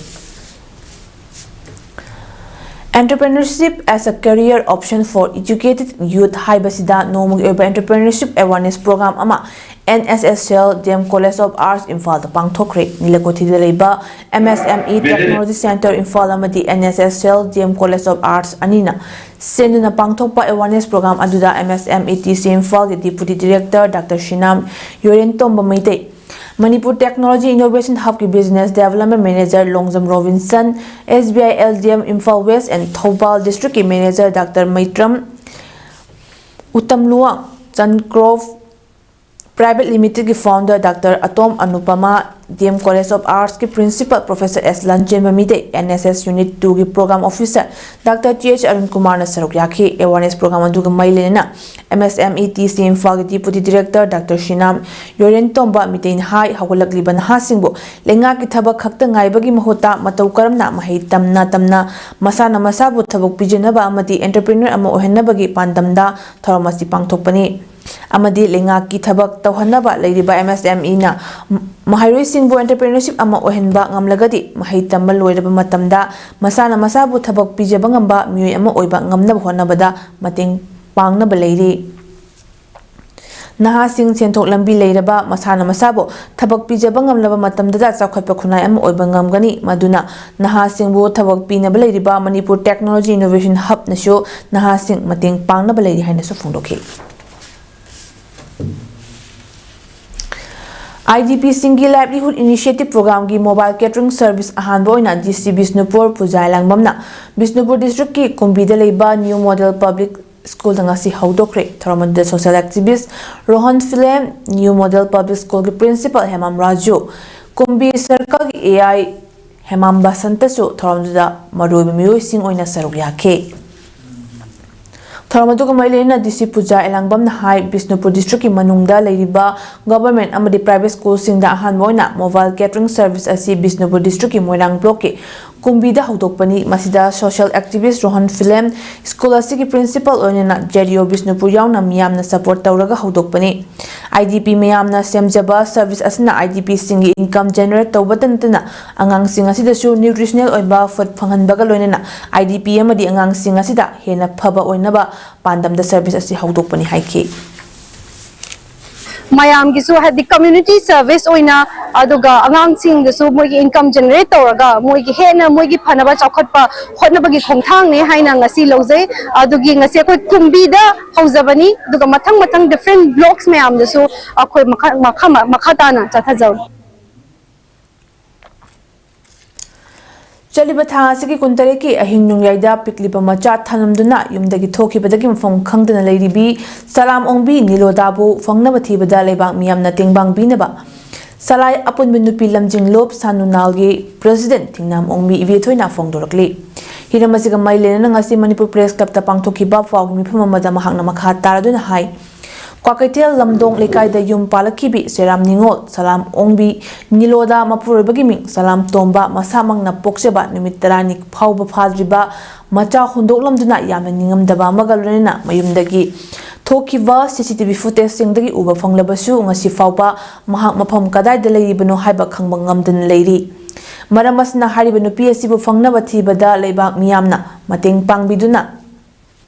Entrepreneurship as a career option for educated youth ꯍꯥꯏꯕꯁꯤꯗ ꯅꯣꯡꯃꯒꯤ ꯑꯣꯏꯕ entrepreneurship awareness program ꯑꯃ N S S Cell, D M College of Arts, ꯏꯝꯐꯥꯜꯗ ꯄꯥꯡꯊꯣꯛꯈ꯭ꯔꯦ꯫ ꯅꯤꯂꯀꯣꯊꯤꯗ ꯂꯩꯕ M S M E Technology Center, Imphal ꯑꯃꯗꯤ N S S Cell, D M College of Arts ꯑꯅꯤꯅ ꯁꯦꯟꯗꯨꯅ ꯄꯥꯡꯊꯣꯛꯄ awareness program ꯑꯗꯨꯗ M S M E T C ꯏꯝꯐꯥꯜꯒꯤ Deputy Director Doctor Sinam Yorentomba Meitei, Manipur Technology Innovation Hubꯀꯤ Business Development Manager Longjam Robinson, S B I L D M Imphal West and Thoubal Districtꯀꯤ Manager Doctor Meitram Utamluwang, Suncroft Private Limitedꯀꯤ founder Doctor Atom Anupama, D M College of Artsꯀꯤ Principal Professor S Lanchenba Meitei, N S S Unit twoꯒꯤ Program Officer Doctor T H Arun ꯀꯨꯃꯥꯔꯅ ꯁꯔꯨꯛ ꯌꯥꯈꯤ꯫ Awareness program ꯑꯗꯨꯒ ꯃꯔꯤ ꯂꯩꯅꯅ M S M E T C ꯏꯝꯐꯥꯜꯒꯤ Deputy Director Doctor ꯁꯤꯅꯥꯝ ꯌꯣꯔꯦꯟꯇꯣꯝꯕ ꯃꯤꯇꯩꯅ ꯍꯥꯏ, ꯍꯧꯒꯠꯂꯛꯂꯤꯕ ꯅꯍꯥꯁꯤꯡꯕꯨ ꯂꯩꯉꯥꯛꯀꯤ ꯊꯕꯛ ꯈꯛꯇ ꯉꯥꯏꯕꯒꯤ ꯃꯍꯨꯠꯇ ꯃꯇꯧ ꯀꯔꯝꯅ ꯃꯍꯩ ꯇꯝꯅ ꯇꯝꯅ ꯃꯁꯥꯅ ꯃꯁꯥꯕꯨ ꯊꯕꯛ ꯄꯤꯖꯅꯕ ꯑꯃꯗꯤ entrepreneur ꯑꯃ ꯑꯣꯏꯍꯟꯅꯕꯒꯤ ꯄꯥꯟꯗꯝꯗ ꯊꯧꯔꯝ ꯑꯁꯤ ꯄꯥꯡꯊꯣꯛꯄꯅꯤ꯫ ꯑꯃꯗꯤ ꯂꯩꯉꯥꯛꯀꯤ ꯊꯕꯛ ꯇꯧꯍꯟꯅꯕ ꯂꯩꯔꯤꯕ M S M Eꯅ ꯃꯍꯩꯔꯣꯏꯁꯤꯡꯕꯨ entrepreneurship ꯑꯃ ꯑꯣꯏꯍꯟꯕ ꯉꯝꯂꯒꯗꯤ ꯃꯍꯩ ꯇꯝꯕ ꯂꯣꯏꯔꯕ ꯃꯇꯝꯗ ꯃꯁꯥꯅ ꯃꯁꯥꯕꯨ ꯊꯕꯛ ꯄꯤꯖꯕ ꯉꯝꯕ ꯃꯤꯑꯣꯏ ꯑꯃ ꯑꯣꯏꯕ ꯉꯝꯅꯕ ꯍꯣꯠꯅꯕꯗ ꯃꯇꯦꯡ ꯄꯥꯡꯅꯕ ꯂꯩꯔꯤ꯫ ꯅꯍꯥꯁꯤꯡ ꯁꯦꯟꯊꯣꯛ ꯂꯝꯕꯤ ꯂꯩꯔꯕ, ꯃꯁꯥꯅ ꯃꯁꯥꯕꯨ ꯊꯕꯛ ꯄꯤꯖꯕ ꯉꯝꯂꯕ ꯃꯇꯝꯗꯗ ꯆꯥꯎꯈꯠꯄ ꯈꯨꯟꯅꯥꯏ ꯑꯃ ꯑꯣꯏꯕ ꯉꯝꯒꯅꯤ꯫ ꯃꯗꯨꯅ ꯅꯍꯥꯁꯤꯡꯕꯨ ꯊꯕꯛ ꯄꯤꯅꯕ ꯂꯩꯔꯤꯕ Manipur Technology Innovation Hubꯅꯁꯨ ꯅꯍꯥꯁꯤꯡ ꯃꯇꯦꯡ ꯄꯥꯡꯅꯕ ꯂꯩꯔꯤ ꯍꯥꯏꯅꯁꯨ ꯐꯣꯡꯗꯣꯛꯈꯤ꯫ IDPꯁꯤꯡꯒꯤ Livelihood Initiative Programꯒꯤ mobile catering service ꯑꯍꯥꯟꯕ ꯑꯣꯏꯅ DC ꯕꯤꯁꯅꯨꯄꯨꯔ ꯄꯨꯖꯥ ꯂꯥꯡꯕꯝꯅ ꯕꯤꯁꯅꯨꯄꯨꯔ districtꯀꯤ ꯀꯨꯝꯕꯤꯗ ꯂꯩꯕ New Model Public Schoolꯗ ꯉꯁꯤ ꯍꯧꯗꯣꯛꯈ꯭ꯔꯦ꯫ ꯊꯧꯔꯝ ꯑꯗꯨꯗ social activist Rohan Philem, New Model Public Schoolꯒꯤ Principal ꯍꯦꯃꯥꯝ ꯔꯥꯖꯨ, ꯀꯨꯝꯕꯤ ꯁꯔꯀꯜꯒꯤ ꯑꯦ ꯑꯥꯏ ꯍꯦꯃꯥꯝ ꯕꯁꯟꯇꯁꯨ ꯊꯧꯔꯝꯗꯨꯗ ꯃꯔꯨꯑꯣꯏꯕ ꯃꯤꯑꯣꯏꯁꯤꯡ ꯑꯣꯏꯅ ꯁꯔꯨꯛ ꯌꯥꯈꯤ꯫ ꯊꯧꯔꯝ ꯑꯗꯨꯒ ꯃꯔꯤ ꯂꯩꯅꯅ ꯗꯤ ꯁꯤ ꯄꯨꯖꯥ ꯑꯦꯂꯥꯡꯕꯝꯅ ꯍꯥꯏ, ꯕꯤꯁꯅꯨꯄꯨꯔ ꯗꯤꯁꯇ꯭ꯔꯤꯛꯀꯤ ꯃꯅꯨꯡꯗ ꯂꯩꯔꯤꯕ ꯒꯚꯔꯟꯃꯦꯟꯠ ꯑꯃꯗꯤ ꯄ꯭ꯔꯥꯏꯚꯦꯠ ꯁ꯭ꯀꯨꯜꯁꯤꯡꯗ ꯑꯍꯥꯟꯕ ꯑꯣꯏꯅ ꯃꯣꯕꯥꯏꯜ ꯀꯦꯇꯔꯤꯡ ꯁꯔꯚꯤꯁ ꯑꯁꯤ ꯕꯤꯁꯅꯨꯄꯨꯔ ꯗꯤꯁꯇ꯭ꯔꯤꯛꯀꯤ ꯃꯣꯏꯔꯥꯡ ꯕ꯭ꯂꯣꯛꯀꯤ ꯀꯨꯝꯕꯤꯗ ꯍꯧꯗꯣꯛꯄꯅꯤ꯫ ꯃꯁꯤꯗ ꯁꯣꯁꯤꯌꯦꯜ ꯑꯦꯛꯇꯤꯚꯤꯁ꯭ꯠ ꯔꯣꯍꯟ ꯐꯤꯂꯦꯝ, ꯁ꯭ꯀꯨꯜ ꯑꯁꯤꯒꯤ ꯄ꯭ꯔꯤꯟꯁꯤꯄꯥꯜ ꯑꯣꯏꯅ ꯖꯦ ꯗꯤ ꯑꯣ ꯕꯤꯁꯅꯨꯄꯨꯔ ꯌꯥꯎꯅ ꯃꯤꯌꯥꯝꯅ ꯁꯄꯣꯔꯠ ꯇꯧꯔꯒ ꯍꯧꯗꯣꯛꯄꯅꯤ꯫ ꯑꯥꯏ ꯗꯤ ꯄꯤ ꯃꯌꯥꯝꯅ ꯁꯦꯝꯖꯕ ꯁꯔꯚꯤꯁ ꯑꯁꯤꯅ ꯑꯥꯏ ꯗꯤ ꯄꯤꯁꯤꯡꯒꯤ ꯏꯟꯀꯝ ꯖꯦꯅꯦꯔꯦꯠ ꯇꯧꯕꯇ ꯅꯠꯇꯅ ꯑꯉꯥꯡꯁꯤꯡ ꯑꯁꯤꯗꯁꯨ ꯅ꯭ꯌꯨꯇ꯭ꯔꯤꯁꯅꯦꯜ ꯑꯣꯏꯕ ꯐꯨꯗ ꯐꯪꯍꯟꯕꯒ ꯂꯣꯏꯅꯅ ꯑꯥꯏ ꯗꯤ ꯄꯤ ꯑꯃꯗꯤ ꯑꯉꯥꯡꯁꯤꯡ ꯑꯁꯤꯗ ꯍꯦꯟꯅ ꯐꯕ ꯑꯣꯏꯅꯕ ꯄꯥꯟꯗꯝꯗ ꯁꯔꯚꯤꯁ ꯑꯁꯤ ꯍꯧꯗꯣꯛꯄꯅꯤ ꯍꯥꯏꯈꯤ꯫ ꯃꯌꯥꯝꯒꯤꯁꯨ ꯍꯥꯏꯗꯤ ꯀꯝꯃ꯭ꯌꯨꯅꯤꯇꯤ ꯁꯔꯚꯤꯁ ꯑꯣꯏꯅ, ꯑꯗꯨꯒ ꯑꯉꯥꯡꯁꯤꯡꯗꯁꯨ ꯃꯣꯏꯒꯤ ꯏꯟꯀꯝ ꯖꯦꯅꯦꯔꯦꯠ ꯇꯧꯔꯒ ꯃꯣꯏꯒꯤ ꯍꯦꯟꯅ ꯃꯣꯏꯒꯤ ꯐꯅꯕ ꯆꯥꯎꯈꯠꯄ ꯍꯣꯠꯅꯕꯒꯤ ꯈꯣꯡꯊꯥꯡꯅꯦ ꯍꯥꯏꯅ ꯉꯁꯤ ꯂꯧꯖꯩ꯫ ꯑꯗꯨꯒꯤ ꯉꯁꯤ ꯑꯩꯈꯣꯏ ꯀꯨꯝꯕꯤꯗ ꯍꯧꯖꯕꯅꯤ, ꯑꯗꯨꯒ ꯃꯊꯪ ꯃꯊꯪ ꯗꯤꯐ꯭ꯔꯦꯟ ꯕ꯭ꯂꯣꯛꯁ ꯃꯌꯥꯝꯗꯁꯨ ꯑꯩꯈꯣꯏ ꯃꯈꯥ ꯃꯈꯥ ꯃꯈꯥ ꯇꯥꯅ ꯆꯠꯊꯖꯧ꯫ ꯆꯠꯂꯤꯕ ꯊꯥ ꯑꯁꯤꯒꯤ ꯀꯨꯟꯇꯔꯦꯠꯀꯤ ꯑꯍꯤꯡ ꯅꯣꯡꯌꯥꯏꯗ ꯄꯤꯛꯂꯤꯕ ꯃꯆꯥ ꯊꯝꯂꯝꯗꯨꯅ ꯌꯨꯝꯗꯒꯤ ꯊꯣꯛꯈꯤꯕꯗꯒꯤ ꯃꯐꯝ ꯈꯪꯗꯅ ꯂꯩꯔꯤꯕꯤ ꯁꯂꯥꯝ ꯑꯣꯡꯕꯤ ꯅꯤꯂꯣꯗꯥꯕꯨ ꯐꯪꯅꯕ ꯊꯤꯕꯗ ꯂꯩꯕꯥꯛ ꯃꯤꯌꯥꯝꯅ ꯇꯦꯡꯕꯥꯡ ꯄꯤꯅꯕ ꯁꯂꯥꯏ ꯑꯄꯨꯟꯕ ꯅꯨꯄꯤ ꯂꯝꯖꯤꯡ ꯂꯨꯞ ꯁꯥꯅꯨꯅꯥꯜꯒꯤ ꯄ꯭ꯔꯦꯁꯤꯗꯦꯟꯠ ꯊꯤꯡꯅꯥꯝ ꯑꯣꯡꯕꯤ ꯏꯕꯦꯊꯣꯏꯅ ꯐꯣꯡꯗꯣꯔꯛꯂꯤ꯫ ꯍꯤꯔꯝ ꯑꯁꯤꯒ ꯃꯔꯤ ꯂꯩꯅꯅ ꯉꯁꯤ ꯃꯅꯤꯄꯨꯔ ꯄ꯭ꯔꯦꯁ ꯀ꯭ꯂꯕꯇ ꯄꯥꯡꯊꯣꯛꯈꯤꯕ ꯄꯥꯎꯒꯤ ꯃꯤꯐꯝ ꯑꯃꯗ ꯃꯍꯥꯛꯅ ꯃꯈꯥ ꯇꯥꯔꯗꯨꯅ ꯍꯥꯏ, ꯀ꯭ꯋꯥꯀꯩꯊꯦꯜ ꯂꯝꯗꯣꯡ ꯂꯩꯀꯥꯏꯗ ꯌꯨꯝ ꯄꯥꯜꯂꯛꯈꯤꯕꯤ ꯁꯦꯔꯥꯝ ꯅꯤꯉꯣꯜ ꯁꯂꯥꯝ ꯑꯣꯡꯕꯤ ꯅꯤꯂꯣꯗ, ꯃꯄꯨꯔꯣꯏꯕꯒꯤ ꯃꯤꯡ ꯁꯂꯥꯝ ꯇꯣꯝꯕ, ꯃꯁꯥꯃꯛꯅ ꯄꯣꯛꯆꯕ ꯅꯨꯃꯤꯠ ꯇꯔꯥꯅꯤ ꯐꯥꯎꯕ ꯐꯥꯗ꯭ꯔꯤꯕ ꯃꯆꯥ ꯍꯨꯟꯗꯣꯛꯂꯝꯗꯨꯅ ꯌꯥꯝꯅ ꯅꯤꯡꯉꯝꯗꯕ ꯑꯃꯒ ꯂꯣꯏꯅꯅ ꯃꯌꯨꯝꯗꯒꯤ ꯊꯣꯛꯈꯤꯕ ꯁꯤ ꯁꯤ ꯇꯤ ꯚꯤ ꯐꯨꯇꯦꯖꯁꯤꯡꯗꯒꯤ ꯎꯕ ꯐꯪꯂꯕꯁꯨ ꯉꯁꯤ ꯐꯥꯎꯕ ꯃꯍꯥꯛ ꯃꯐꯝ ꯀꯗꯥꯏꯗ ꯂꯩꯔꯤꯕꯅꯣ ꯍꯥꯏꯕ ꯈꯪꯕ ꯉꯝꯗꯅ ꯂꯩꯔꯤ꯫ ꯃꯔꯝ ꯑꯁꯤꯅ ꯍꯥꯏꯔꯤꯕ ꯅꯨꯄꯤ ꯑꯁꯤꯕꯨ ꯐꯪꯅꯕ ꯊꯤꯕꯗ ꯂꯩꯕꯥꯛ ꯃꯤꯌꯥꯝꯅ ꯃꯇꯦꯡ ꯄꯥꯡꯕꯤꯗꯨꯅ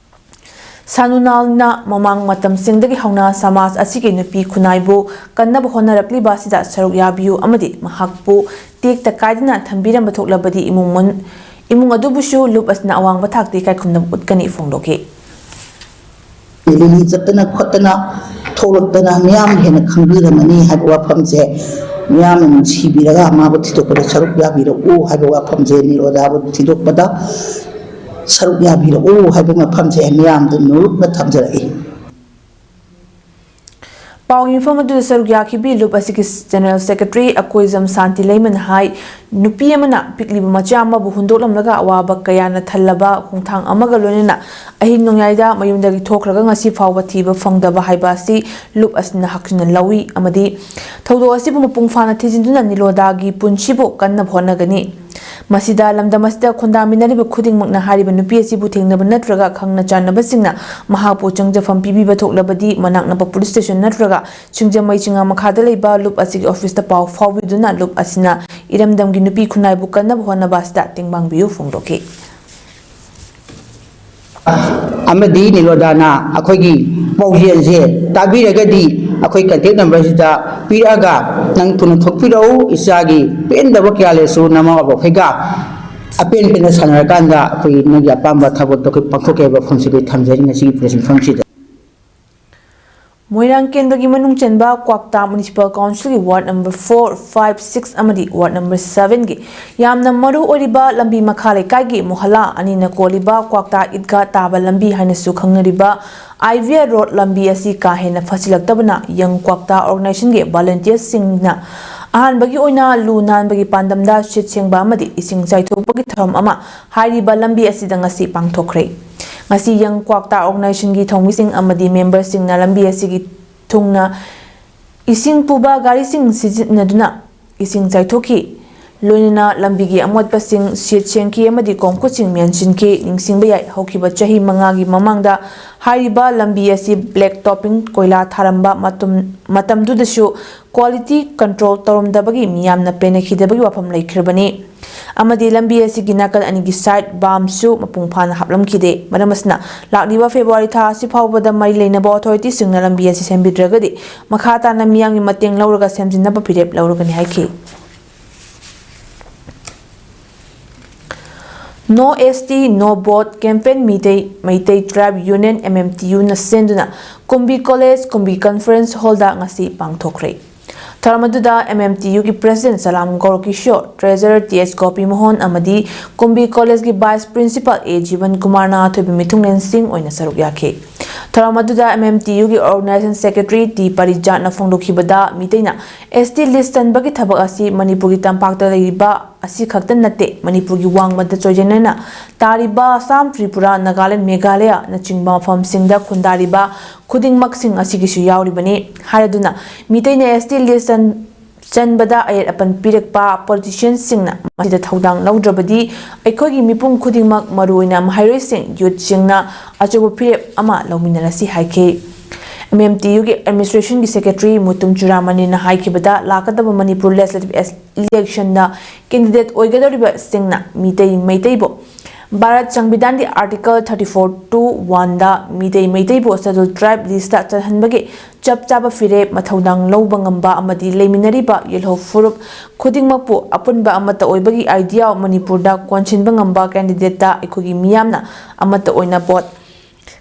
ꯁꯥꯅꯨꯅꯥꯜꯅ ꯃꯃꯥꯡ ꯃꯇꯝꯁꯤꯡꯗꯒꯤ ꯍꯧꯅ ꯁꯃꯥꯖ ꯑꯁꯤꯒꯤ ꯅꯨꯄꯤ ꯈꯨꯟꯅꯥꯏꯕꯨ ꯀꯟꯅꯕ ꯍꯣꯠꯅꯔꯛꯂꯤꯕ ꯑꯁꯤꯗ ꯁꯔꯨꯛ ꯌꯥꯕꯤꯌꯨ ꯑꯃꯗꯤ ꯃꯍꯥꯛꯄꯨ ꯇꯦꯛꯇ ꯀꯥꯏꯗꯅ ꯊꯝꯕꯤꯔꯝꯕ ꯊꯣꯛꯂꯕꯗꯤ ꯏꯃꯨꯡ ꯃꯅꯨꯡ, ꯏꯃꯨꯡ ꯑꯗꯨꯕꯨꯁꯨ ꯂꯨꯞ ꯑꯁꯤꯅ ꯑꯋꯥꯡꯕ ꯊꯥꯛꯇ ꯏꯀꯥꯏ ꯈꯨꯝꯅꯕ ꯎꯠꯀꯅꯤ ꯐꯣꯡꯗꯣꯛꯈꯤ꯫ ꯂꯤꯂꯤ ꯆꯠꯇꯅ ꯈꯣꯠꯇꯅ ꯊꯣꯛꯂꯛꯇꯅ ꯃꯤꯌꯥꯝꯅ ꯍꯦꯟꯅ ꯈꯪꯕꯤꯔꯝꯃꯅꯤ ꯍꯥꯏꯕ ꯋꯥꯐꯝꯁꯦ, ꯃꯤꯌꯥꯝꯅ ꯅꯨꯡꯁꯤꯕꯤꯔꯒ ꯃꯥꯕꯨ ꯊꯤꯗꯣꯛꯄꯗ ꯁꯔꯨꯛ ꯌꯥꯕꯤꯔꯛꯎ ꯍꯥꯏꯕ ꯋꯥꯐꯝꯁꯦ, ꯅꯤꯔꯣꯗꯥꯕꯨ ꯊꯤꯗꯣꯛꯄꯗ ꯁꯔꯨꯛ ꯌꯥꯕꯤꯔꯛꯎ ꯍꯥꯏꯕ ꯃꯐꯝꯁꯦ ꯃꯤꯌꯥꯝꯗ ꯅꯣꯂꯨꯛꯅ ꯊꯝꯖꯔꯛꯏ꯫ ꯄꯥꯎꯒꯤ ꯃꯤꯐꯝ ꯑꯗꯨꯗ ꯁꯔꯨꯛ ꯌꯥꯈꯤꯕꯤ ꯂꯨꯞ ꯑꯁꯤꯒꯤ General Secretary ꯑꯀꯣꯏꯖꯝ ꯁꯥꯟꯇꯤ ꯂꯩꯃꯅ ꯍꯥꯏ, ꯅꯨꯄꯤ ꯑꯃꯅ ꯄꯤꯛꯂꯤꯕ ꯃꯆꯥ ꯑꯃꯕꯨ ꯍꯨꯟꯗꯣꯛꯂꯝꯂꯒ ꯑꯋꯥꯕ ꯀꯌꯥꯅ ꯊꯜꯂꯕ ꯈꯣꯡꯊꯥꯡ ꯑꯃꯒ ꯂꯣꯏꯅꯅ ꯑꯍꯤꯡ ꯅꯣꯡꯌꯥꯏꯗ ꯃꯌꯨꯝꯗꯒꯤ ꯊꯣꯛꯈ꯭ꯔꯒ ꯉꯁꯤ ꯐꯥꯎꯕ ꯊꯤꯕ ꯐꯪꯗꯕ ꯍꯥꯏꯕ ꯑꯁꯤ ꯂꯨꯞ ꯑꯁꯤꯅ ꯍꯛꯆꯤꯟꯅ ꯂꯧꯏ ꯑꯃꯗꯤ ꯊꯧꯗꯣꯛ ꯑꯁꯤꯕꯨ ꯃꯄꯨꯡ ꯐꯥꯅ ꯊꯤꯖꯤꯟꯗꯨꯅ ꯅꯤꯂꯣꯗꯥꯒꯤ ꯄꯨꯟꯁꯤꯕꯨ ꯀꯟꯅꯕ ꯍꯣꯠꯅꯒꯅꯤ꯫ ꯃꯁꯤꯗ ꯂꯝꯗꯝ ꯑꯁꯤꯗ ꯈꯨꯟꯗꯥꯃꯤꯟꯅꯔꯤꯕ ꯈꯨꯗꯤꯡꯃꯛꯅ ꯍꯥꯏꯔꯤꯕ ꯅꯨꯄꯤ ꯑꯁꯤꯕꯨ ꯊꯦꯡꯅꯕ ꯅꯠꯇ꯭ꯔꯒ ꯈꯪꯅ ꯆꯥꯟꯅꯕꯁꯤꯡꯅ ꯃꯍꯥꯛꯄꯨ ꯆꯪꯖꯐꯝ ꯄꯤꯕꯤꯕ ꯊꯣꯛꯂꯕꯗꯤ ꯃꯅꯥꯛ ꯅꯛꯄ police station ꯅꯠꯇ꯭ꯔꯒ ꯁꯤꯡꯖꯃꯩ ꯆꯤꯉꯥ ꯃꯈꯥꯗ ꯂꯩꯕ ꯂꯨꯞ ꯑꯁꯤꯒꯤ office ꯇ ꯄꯥꯎ ꯐꯥꯎꯕꯤꯗꯨꯅ ꯂꯨꯞ ꯑꯁꯤꯅ ꯏꯔꯝꯗꯝꯒꯤ ꯅꯨꯄꯤ ꯈꯨꯟꯅꯥꯏꯕꯨ ꯀꯟꯅꯕ ꯍꯣꯠꯅꯕ ꯑꯁꯤꯗ ꯇꯦꯡꯕꯥꯡꯕꯤꯌꯨ ꯐꯣꯡꯗꯣꯛꯈꯤ꯫ ꯑꯃꯗꯤ ꯅꯤꯂꯣꯗꯥꯅ ꯑꯩꯈꯣꯏꯒꯤ ꯄꯥꯎꯖꯦꯜꯁꯦ ꯇꯥꯕꯤꯔꯒꯗꯤ ꯑꯩꯈꯣꯏ contact number ꯁꯤꯗ ꯄꯤꯔꯛꯑꯒ ꯅꯪ ꯊꯨꯅ ꯊꯣꯛꯄꯤꯔꯛꯎ, ꯏꯆꯥꯒꯤ ꯄꯦꯟꯗꯕ ꯀꯌꯥ ꯂꯩꯔꯁꯨ ꯅꯃꯥ ꯕꯕꯥ ꯑꯩꯈꯣꯏꯒ ꯑꯄꯦꯟ ꯄꯦꯟꯅ ꯁꯥꯟꯅꯔꯀꯥꯟꯗ ꯑꯩꯈꯣꯏꯒꯤ ꯅꯪꯒꯤ ꯑꯄꯥꯝꯕ ꯊꯕꯛꯇꯣ ꯑꯩꯈꯣꯏ ꯄꯥꯡꯊꯣꯛꯀꯦ ꯍꯥꯏꯕ ꯋꯥꯐꯝꯁꯤ ꯑꯩꯈꯣꯏ ꯊꯝꯖꯔꯤ ꯉꯁꯤꯒꯤ press ꯃꯤꯐꯝꯁꯤꯗ꯫ ꯃꯣꯏꯔꯥꯡ ꯀꯦꯟꯗ꯭ꯔꯒꯤ ꯃꯅꯨꯡ ꯆꯟꯕ ꯀ꯭ꯋꯥꯛꯇꯥ Municipal Council ꯒꯤ ward number four, five, six ꯑꯃꯗꯤ ward number seven ꯒꯤ ꯌꯥꯝꯅ ꯃꯔꯨ ꯑꯣꯏꯔꯤꯕ ꯂꯝꯕꯤ ꯃꯈꯥ ꯂꯩꯀꯥꯏꯒꯤ ꯃꯣꯍꯜꯂꯥ ꯑꯅꯤꯅ ꯀꯣꯜꯂꯤꯕ ꯀ꯭ꯋꯥꯛꯇꯥ ꯏꯗꯒꯥ ꯇꯥꯕ ꯂꯝꯕꯤ ꯍꯥꯏꯅꯁꯨ ꯈꯪꯅꯔꯤꯕ I V R road ꯂꯝꯕꯤ ꯑꯁꯤ ꯀꯥ ꯍꯦꯟꯅ ꯐꯠꯁꯤꯜꯂꯛꯇꯕꯅ ꯌꯪ ꯀ꯭ꯋꯥꯛꯇꯥ organization ꯒꯤ volunteers ꯁꯤꯡꯅ ꯑꯍꯥꯟꯕꯒꯤ ꯑꯣꯏꯅ ꯂꯨ ꯅꯥꯟꯕꯒꯤ ꯄꯥꯟꯗꯝꯗ ꯁꯤꯠ ꯁꯦꯡꯕ ꯑꯃꯗꯤ ꯏꯁꯤꯡ ꯆꯥꯏꯊꯣꯛꯄꯒꯤ ꯊꯧꯔꯝ ꯑꯃ ꯍꯥꯏꯔꯤꯕ ꯂꯝꯕꯤ ꯑꯁꯤꯗ ꯉꯁꯤ ꯄꯥꯡꯊꯣꯛꯈ꯭ꯔꯦ꯫ ꯉꯁꯤ ꯌꯪ ꯀ꯭ꯋꯥꯛꯇꯥ organization ꯒꯤ ꯊꯧꯃꯤꯁꯤꯡ ꯑꯃꯗꯤ member ꯁꯤꯡꯅ ꯂꯝꯕꯤ ꯑꯁꯤꯒꯤ ꯊꯨꯡꯅ ꯏꯁꯤꯡ ꯄꯨꯕ ꯒꯥꯔꯤꯁꯤꯡ ꯁꯤꯖꯤꯟꯅꯗꯨꯅ ꯏꯁꯤꯡ ꯆꯥꯏꯊꯣꯛꯈꯤ꯫ ꯂꯣꯏꯅꯅ ꯂꯝꯕꯤꯒꯤ ꯑꯃꯣꯠꯄꯁꯤꯡ ꯁꯤꯠ ꯁꯦꯡꯈꯤ ꯑꯃꯗꯤ ꯈꯣꯡꯈꯨꯠꯁꯤꯡ ꯃꯦꯟꯁꯤꯟꯈꯤ꯫ ꯅꯤꯡꯁꯤꯡꯕ ꯌꯥꯏ, ꯍꯧꯈꯤꯕ ꯆꯍꯤ ꯃꯉꯥꯒꯤ ꯃꯃꯥꯡꯗ ꯍꯥꯏꯔꯤꯕ ꯂꯝꯕꯤ ꯑꯁꯤ black topping, ꯀꯣꯏꯂꯥ ꯊꯥꯔꯝꯕ ꯃꯇꯝ, ꯃꯇꯝꯗꯨꯗꯁꯨ quality control ꯇꯧꯔꯝꯗꯕꯒꯤ ꯃꯤꯌꯥꯝꯅ ꯄꯦꯟꯅꯈꯤꯗꯕꯒꯤ ꯋꯥꯐꯝ ꯂꯩꯈ꯭ꯔꯕꯅꯤ꯫ ꯑꯃꯗꯤ ꯂꯝꯕꯤ ꯑꯁꯤꯒꯤ ꯅꯥꯀꯜ ꯑꯅꯤꯒꯤ side berm ꯁꯨ ꯃꯄꯨꯡ ꯐꯥꯅ ꯍꯥꯞꯂꯝꯈꯤꯗꯦ꯫ ꯃꯔꯝ ꯑꯁꯤꯅ, ꯂꯥꯛꯂꯤꯕ February ꯊꯥ ꯑꯁꯤ ꯐꯥꯎꯕꯗ ꯃꯔꯤ ꯂꯩꯅꯕ authority ꯁꯤꯡꯅ ꯂꯝꯕꯤ ꯑꯁꯤ ꯁꯦꯝꯕꯤꯗ꯭ꯔꯒꯗꯤ, ꯃꯈꯥ ꯇꯥꯅ ꯃꯤꯌꯥꯝꯒꯤ ꯃꯇꯦꯡ ꯂꯧꯔꯒ ꯁꯦꯝꯖꯤꯟꯅꯕ ꯐꯤꯔꯦꯞ ꯂꯧꯔꯒꯅꯤ ꯍꯥꯏꯈꯤ꯫ No S T, No Vote campaign Meitei, Meitei Tribe Union, M M T U ꯅ ꯁꯦꯟꯗꯨꯅ ꯀꯨꯝꯕꯤ College, ꯀꯨꯝꯕꯤ Conference Hall ꯗ ꯉꯁꯤ ꯄꯥꯡꯊꯣꯛꯈ꯭ꯔꯦ꯫ ꯊꯧꯔꯝ ꯑꯗꯨꯗ M M T Uꯒꯤ President ꯁꯂꯥꯝ ꯒꯧꯔꯀꯤꯁꯣꯔ, Treasurer T H ꯒꯣꯄꯤꯃꯣꯍꯟ ꯑꯃꯗꯤ ꯀꯨꯝꯕꯤ Collegeꯀꯤ Vice Principal A ꯖꯤꯕꯟ ꯀꯨꯃꯥꯔꯅ ꯑꯊꯣꯏꯕ ꯃꯤꯊꯨꯡꯂꯦꯟꯁꯤꯡ ꯑꯣꯏꯅ ꯁꯔꯨꯛ ꯌꯥꯈꯤ꯫ ꯊꯧꯔꯝ ꯑꯗꯨꯗ M M T Uꯒꯤ Organization Secretary T ꯄꯔꯤꯖꯥꯠꯅ ꯐꯣꯡꯗꯣꯛꯈꯤꯕꯗ, ꯃꯤꯇꯩꯅ S T list ꯆꯟꯕꯒꯤ ꯊꯕꯛ ꯑꯁꯤ ꯃꯅꯤꯄꯨꯔꯒꯤ ꯇꯝꯄꯥꯛꯇ ꯂꯩꯔꯤꯕ ꯑꯁꯤ ꯈꯛꯇ ꯅꯠꯇꯦ, ꯃꯅꯤꯄꯨꯔꯒꯤ ꯋꯥꯡꯃꯗ ꯆꯣꯏꯖꯅꯅ ꯇꯥꯔꯤꯕ ꯑꯁꯥꯝ, ꯇ꯭ꯔꯤꯄꯨꯔꯥ, ꯅꯥꯒꯥꯂꯦꯟ, ꯃꯦꯘꯥꯂꯌꯅꯆꯤꯡꯕ ꯃꯐꯝꯁꯤꯡꯗ ꯈꯨꯟꯗꯥꯔꯤꯕ ꯈꯨꯗꯤꯡꯃꯛꯁꯤꯡ ꯑꯁꯤꯒꯤꯁꯨ ꯌꯥꯎꯔꯤꯕꯅꯤ ꯍꯥꯏꯔꯗꯨꯅ, ꯃꯤꯇꯩꯅ S T list ꯆꯟ-, ꯆꯟꯕꯗ ꯑꯌꯦꯠ ꯑꯄꯟ ꯄꯤꯔꯛꯄ politicianꯁꯤꯡꯅ ꯃꯁꯤꯗ ꯊꯧꯗꯥꯡ ꯂꯧꯗ꯭ꯔꯕꯗꯤ ꯑꯩꯈꯣꯏꯒꯤ ꯃꯤꯄꯨꯝ ꯈꯨꯗꯤꯡꯃꯛ, ꯃꯔꯨꯑꯣꯏꯅ ꯃꯍꯩꯔꯣꯏꯁꯤꯡ, youthꯁꯤꯡꯅ ꯑꯆꯧꯕ ꯐꯤꯔꯦꯞ ꯑꯃ ꯂꯧꯃꯤꯟꯅꯔꯁꯤ ꯍꯥꯏꯈꯤ꯫ M M T Uꯒꯤ Administrationꯒꯤ Secretary Mutum ꯆꯨꯔꯥꯃꯅꯤꯅ ꯍꯥꯏꯈꯤꯕꯗ, ꯂꯥꯛꯀꯗꯕ Manipur Legislative Electionꯗ candidate ꯑꯣꯏꯒꯗꯧꯔꯤꯕꯁꯤꯡꯅ Meitei ꯃꯩꯇꯩꯕꯨ Bharat ꯁꯪꯕꯤꯙꯥꯟꯒꯤ Article thirty-four two one ꯗ ꯃꯤꯇꯩ ꯃꯩꯇꯩꯕꯨ Scheduled Tribe listꯇ ꯆꯜꯍꯟꯕꯒꯤ ꯆꯞ ꯆꯥꯕ ꯐꯤꯔꯦꯞ, ꯃꯊꯧꯗꯥꯡ ꯂꯧꯕ ꯉꯝꯕ ꯑꯃꯗꯤ ꯂꯩꯃꯤꯟꯅꯔꯤꯕ ꯌꯦꯜꯍꯧ ꯐꯨꯔꯨꯞ ꯈꯨꯗꯤꯡꯃꯛꯄꯨ ꯑꯄꯨꯟꯕ ꯑꯃꯠꯇ ꯑꯣꯏꯕꯒꯤ idea ꯃꯅꯤꯄꯨꯔꯗ ꯀꯣꯟꯁꯤꯟꯕ ꯉꯝꯕ candidateꯇ ꯑꯩꯈꯣꯏꯒꯤ ꯃꯤꯌꯥꯝꯅ ꯑꯃꯠꯇ ꯑꯣꯏꯅ vote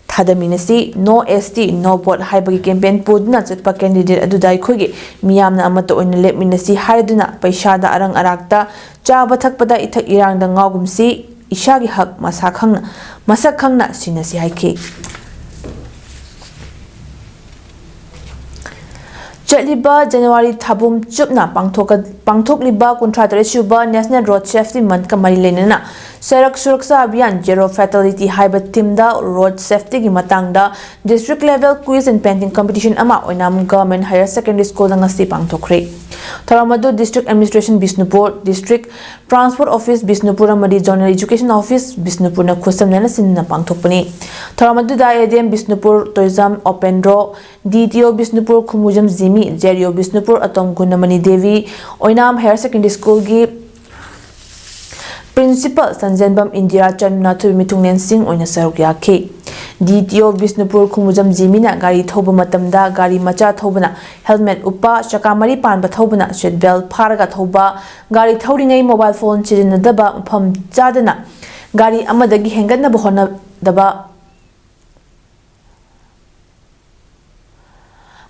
ꯊꯥꯗꯃꯤꯟꯅꯁꯤ, No S T, No Vote ꯍꯥꯏꯕꯒꯤ campaign ꯄꯨꯗꯨꯅ ꯆꯠꯄ candidate ꯑꯗꯨꯗ ꯑꯩꯈꯣꯏꯒꯤ ꯃꯤꯌꯥꯝꯅ ꯑꯃꯠꯇ ꯑꯣꯏꯅ ꯂꯦꯞꯃꯤꯟꯅꯁꯤ ꯍꯥꯏꯔꯗꯨꯅ, ꯄꯩꯁꯥꯗ ꯑꯔꯪ ꯑꯔꯥꯛꯇ, ꯆꯥꯕ ꯊꯛꯄꯗ ꯏꯊꯛ ꯏꯔꯥꯡꯗ ꯉꯥꯎꯒꯨꯝꯁꯤ, ꯏꯁꯥꯒꯤ ꯍꯛ ꯃꯁꯥ ꯈꯪꯅ, ꯃꯁꯛ ꯈꯪꯅ ꯁꯤꯟꯅꯁꯤ ꯍꯥꯏꯈꯤ꯫ ꯆꯠꯂꯤꯕ ꯖꯅꯋꯥꯔꯤ ꯊꯥꯕꯨꯝ ꯆꯨꯞꯅ ꯄꯥꯡꯊꯣꯛꯀ-, ꯄꯥꯡꯊꯣꯛꯂꯤꯕ ꯀꯨꯟꯊ꯭ꯔꯥ ꯇꯔꯦꯠ ꯁꯨꯕ National Road Safety Monthꯒ ꯃꯔꯤ ꯂꯩꯅꯅ ꯁꯔꯛ ꯁꯨꯔꯛꯁꯥ ꯑꯚꯤꯌꯥꯟ Zero Fatality ꯍꯥꯏꯕ themeꯗ road safetyꯒꯤ ꯃꯇꯥꯡꯗ district level quiz and painting competition ꯑꯃ ꯑꯣꯏꯅꯥꯝ Government Higher Secondary Schoolꯗ ꯉꯁꯤ ꯄꯥꯡꯊꯣꯛꯈ꯭ꯔꯦ꯫ ꯊꯧꯔꯝ ꯑꯗꯨ District Administration Bishnupur, District Transport Office Bishnupur ꯑꯃꯗꯤ Zonal Education Office ꯕꯤꯁꯅꯨꯄꯨꯔꯅ ꯈꯨꯠꯁꯝꯅꯅ ꯁꯤꯟꯗꯨꯅ ꯄꯥꯡꯊꯣꯛꯄꯅꯤ꯫ ꯊꯧꯔꯝ ꯑꯗꯨꯗ A D M Bishnupur Toijam ꯑꯣꯄꯦꯟꯗ꯭ꯔꯣ, D T O Bishnupur ꯈꯨꯃꯨꯖꯝ ꯖꯤꯃꯤ, Z D O Bishnupur ꯑꯇꯣꯝ ꯒꯨꯅꯃꯅꯤ Devi, Oinam Higher Secondary Schoolꯒꯤ Principal ꯁꯟꯖꯦꯟꯕꯝ Indira ꯆꯟꯗꯨꯅ ꯑꯊꯣꯏꯕ ꯃꯤꯊꯨꯡꯂꯦꯟꯁꯤꯡ ꯑꯣꯏꯅ ꯁꯔꯨꯛ ꯌꯥꯈꯤ꯫ D T O ꯕꯤꯁꯅꯨꯄꯨꯔ ꯈꯨꯃꯨꯖꯝ ꯖꯤꯃꯤꯅ ꯒꯥꯔꯤ ꯊꯧꯕ ꯃꯇꯝꯗ ꯒꯥꯔꯤ ꯃꯆꯥ ꯊꯧꯕꯅ helmet ꯎꯞꯄ, ꯆꯀꯥ ꯃꯔꯤ ꯄꯥꯟꯕ ꯊꯧꯕꯅ seat belt ꯐꯥꯔꯒ ꯊꯧꯕ, ꯒꯥꯔꯤ ꯊꯧꯔꯤꯉꯩ mobile phone ꯁꯤꯖꯤꯟꯅꯗꯕ, ꯃꯐꯝ ꯆꯥꯗꯅ ꯒꯥꯔꯤ ꯑꯃꯗꯒꯤ ꯍꯦꯟꯒꯠꯅꯕ ꯍꯣꯠꯅꯗꯕ,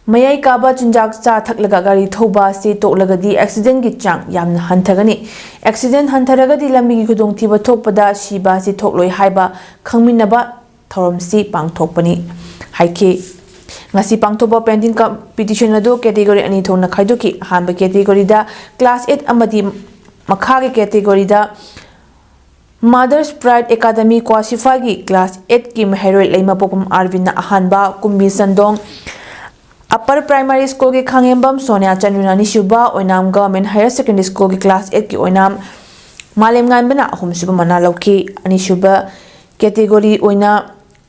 ꯃꯌꯥꯏ ꯀꯥꯕ ꯆꯤꯟꯖꯥꯛ ꯆꯥ ꯊꯛꯂꯒ ꯒꯥꯔꯤ ꯊꯧꯕ ꯑꯁꯤ ꯇꯣꯛꯂꯒꯗꯤ ꯑꯦꯛꯁꯤꯗꯦꯟꯒꯤ ꯆꯥꯡ ꯌꯥꯝꯅ ꯍꯟꯊꯒꯅꯤ꯫ ꯑꯦꯛꯁꯤꯗꯦꯟ ꯍꯟꯊꯔꯒꯗꯤ ꯂꯝꯕꯤꯒꯤ ꯈꯨꯗꯣꯡꯊꯤꯕ ꯊꯣꯛꯄꯗ ꯁꯤꯕ ꯑꯁꯤ ꯊꯣꯛꯂꯣꯏ ꯍꯥꯏꯕ ꯈꯪꯃꯤꯟꯅꯕ ꯊꯧꯔꯝꯁꯤ ꯄꯥꯡꯊꯣꯛꯄꯅꯤ ꯍꯥꯏꯈꯤ꯫ ꯉꯁꯤ ꯄꯥꯡꯊꯣꯛꯄ ꯄꯦꯟꯇꯤꯡ ꯀꯝꯄꯤꯇꯤꯁꯟ ꯑꯗꯨ ꯀꯦꯇꯦꯒꯣꯔꯤ ꯑꯅꯤ ꯊꯣꯛꯅ ꯈꯥꯏꯗꯣꯛꯈꯤ꯫ ꯑꯍꯥꯟꯕ ꯀꯦꯇꯦꯒꯣꯔꯤꯗ ꯀ꯭ꯂꯥꯁ ꯑꯦꯠ ꯑꯃꯗꯤ ꯃꯈꯥꯒꯤ ꯀꯦꯇꯦꯒꯣꯔꯤꯗ Mother's Pride Academy ꯀ꯭ꯋꯥꯁꯤꯐꯥꯏꯒꯤ ꯀ꯭ꯂꯥꯁ ꯑꯦꯠꯀꯤ ꯃꯍꯩꯔꯣꯏ ꯂꯩꯃꯄꯣꯛꯄꯝ ꯑꯥꯔꯕꯤꯟꯅ ꯑꯍꯥꯟꯕ, ꯀꯨꯝꯕꯤ ꯁꯟꯗꯣꯡ ꯑꯞꯄꯔ ꯄ꯭ꯔꯥꯏꯃꯥꯔꯤ ꯁ꯭ꯀꯨꯜꯒꯤ ꯈꯥꯉꯦꯝꯕꯝ ꯁꯣꯅꯤꯌꯥ ꯆꯟꯗ꯭ꯔꯨꯅ ꯑꯅꯤꯁꯨꯕ, ꯑꯣꯏꯅꯥꯝ ꯒꯚꯔꯟꯃꯦꯟ ꯍꯥꯌꯔ ꯁꯦꯀꯦꯟꯗꯔꯤ ꯁ꯭ꯀꯨꯜꯒꯤ ꯀ꯭ꯂꯥꯁ ꯑꯦꯠꯀꯤ ꯑꯣꯏꯅꯥꯝ ꯃꯥꯂꯦꯝꯉꯥꯟꯕꯅ ꯑꯍꯨꯝꯁꯨꯕ ꯃꯅꯥ ꯂꯧꯈꯤ꯫ ꯑꯅꯤꯁꯨꯕ ꯀꯦꯇꯦꯒꯣꯔꯤ ꯑꯣꯏꯅ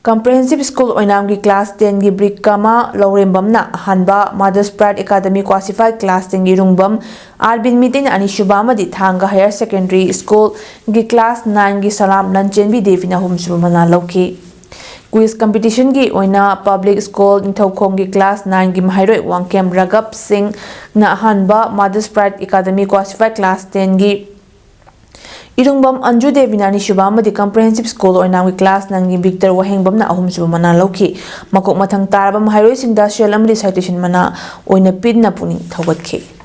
ꯀꯝꯄ꯭ꯔꯦꯍꯦꯟꯁꯤꯞ ꯁ꯭ꯀꯨꯜ ꯑꯣꯏꯅꯥꯝꯒꯤ ꯀ꯭ꯂꯥꯁ ꯇꯦꯟꯒꯤ ꯕ꯭ꯔꯤꯛꯀꯃꯥ ꯂꯧꯔꯦꯝꯕꯝꯅ ꯑꯍꯥꯟꯕ, Mother's Pride Academy Kwasiphai class ꯇꯦꯟꯒꯤ ꯏꯔꯨꯡꯕꯝ ꯑꯥꯔꯕꯤꯟ ꯃꯤꯇꯩꯅ ꯑꯅꯤꯁꯨꯕ ꯑꯃꯗꯤ ꯊꯥꯡꯒ ꯍꯥꯌꯔ ꯁꯦꯀꯦꯟꯗꯔꯤ ꯁ꯭ꯀꯨꯜꯒꯤ ꯀ꯭ꯂꯥꯁ ꯅꯥꯏꯟꯒꯤ ꯁꯂꯥꯝ ꯂꯟꯆꯦꯟꯕꯤ ꯗꯦꯕꯤꯅ ꯑꯍꯨꯝꯁꯨꯕ ꯃꯅꯥ ꯂꯧꯈꯤ꯫ ꯀ꯭ꯋꯤꯖ ꯀꯝꯄꯤꯇꯤꯁꯟꯒꯤ ꯑꯣꯏꯅ ꯄꯕ꯭ꯂꯤꯛ ꯁ꯭ꯀꯨꯜ ꯅꯤꯡꯊꯧꯈꯣꯡꯒꯤ ꯀ꯭ꯂꯥꯁ ꯅꯥꯏꯟꯒꯤ ꯃꯍꯩꯔꯣꯏ ꯋꯥꯡꯈꯦꯝ ꯔꯥꯒꯞ ꯁꯤꯡꯅ ꯑꯍꯥꯟꯕ, Mother's Pride Academy Kwasiphai class ꯇꯦꯟꯒꯤ ꯏꯔꯨꯡꯕꯝ ꯑꯟꯖꯨ ꯗꯦꯕꯤꯅ ꯑꯅꯤꯁꯨꯕ ꯑꯃꯗꯤ ꯀꯝꯄ꯭ꯔꯦꯍꯦꯟꯁꯤꯞ ꯁ꯭ꯀꯨꯜ ꯑꯣꯏꯅꯥꯝꯒꯤ ꯀ꯭ꯂꯥꯁ ꯅꯥꯏꯟꯒꯤ ꯕꯤꯛꯇꯔ ꯋꯥꯍꯦꯡꯕꯝꯅ ꯑꯍꯨꯝꯁꯨꯕ ꯃꯅꯥ ꯂꯧꯈꯤ꯫ ꯃꯀꯣꯛ ꯃꯊꯪ ꯇꯥꯔꯕ ꯃꯍꯩꯔꯣꯏꯁꯤꯡꯗ ꯁꯦꯜ ꯑꯃꯗꯤ ꯁꯥꯏꯇꯦꯁꯟ ꯃꯅꯥ ꯑꯣꯏꯅ ꯄꯤꯗꯨꯅ ꯄꯨꯛꯅꯤꯡ ꯊꯧꯒꯠꯈꯤ꯫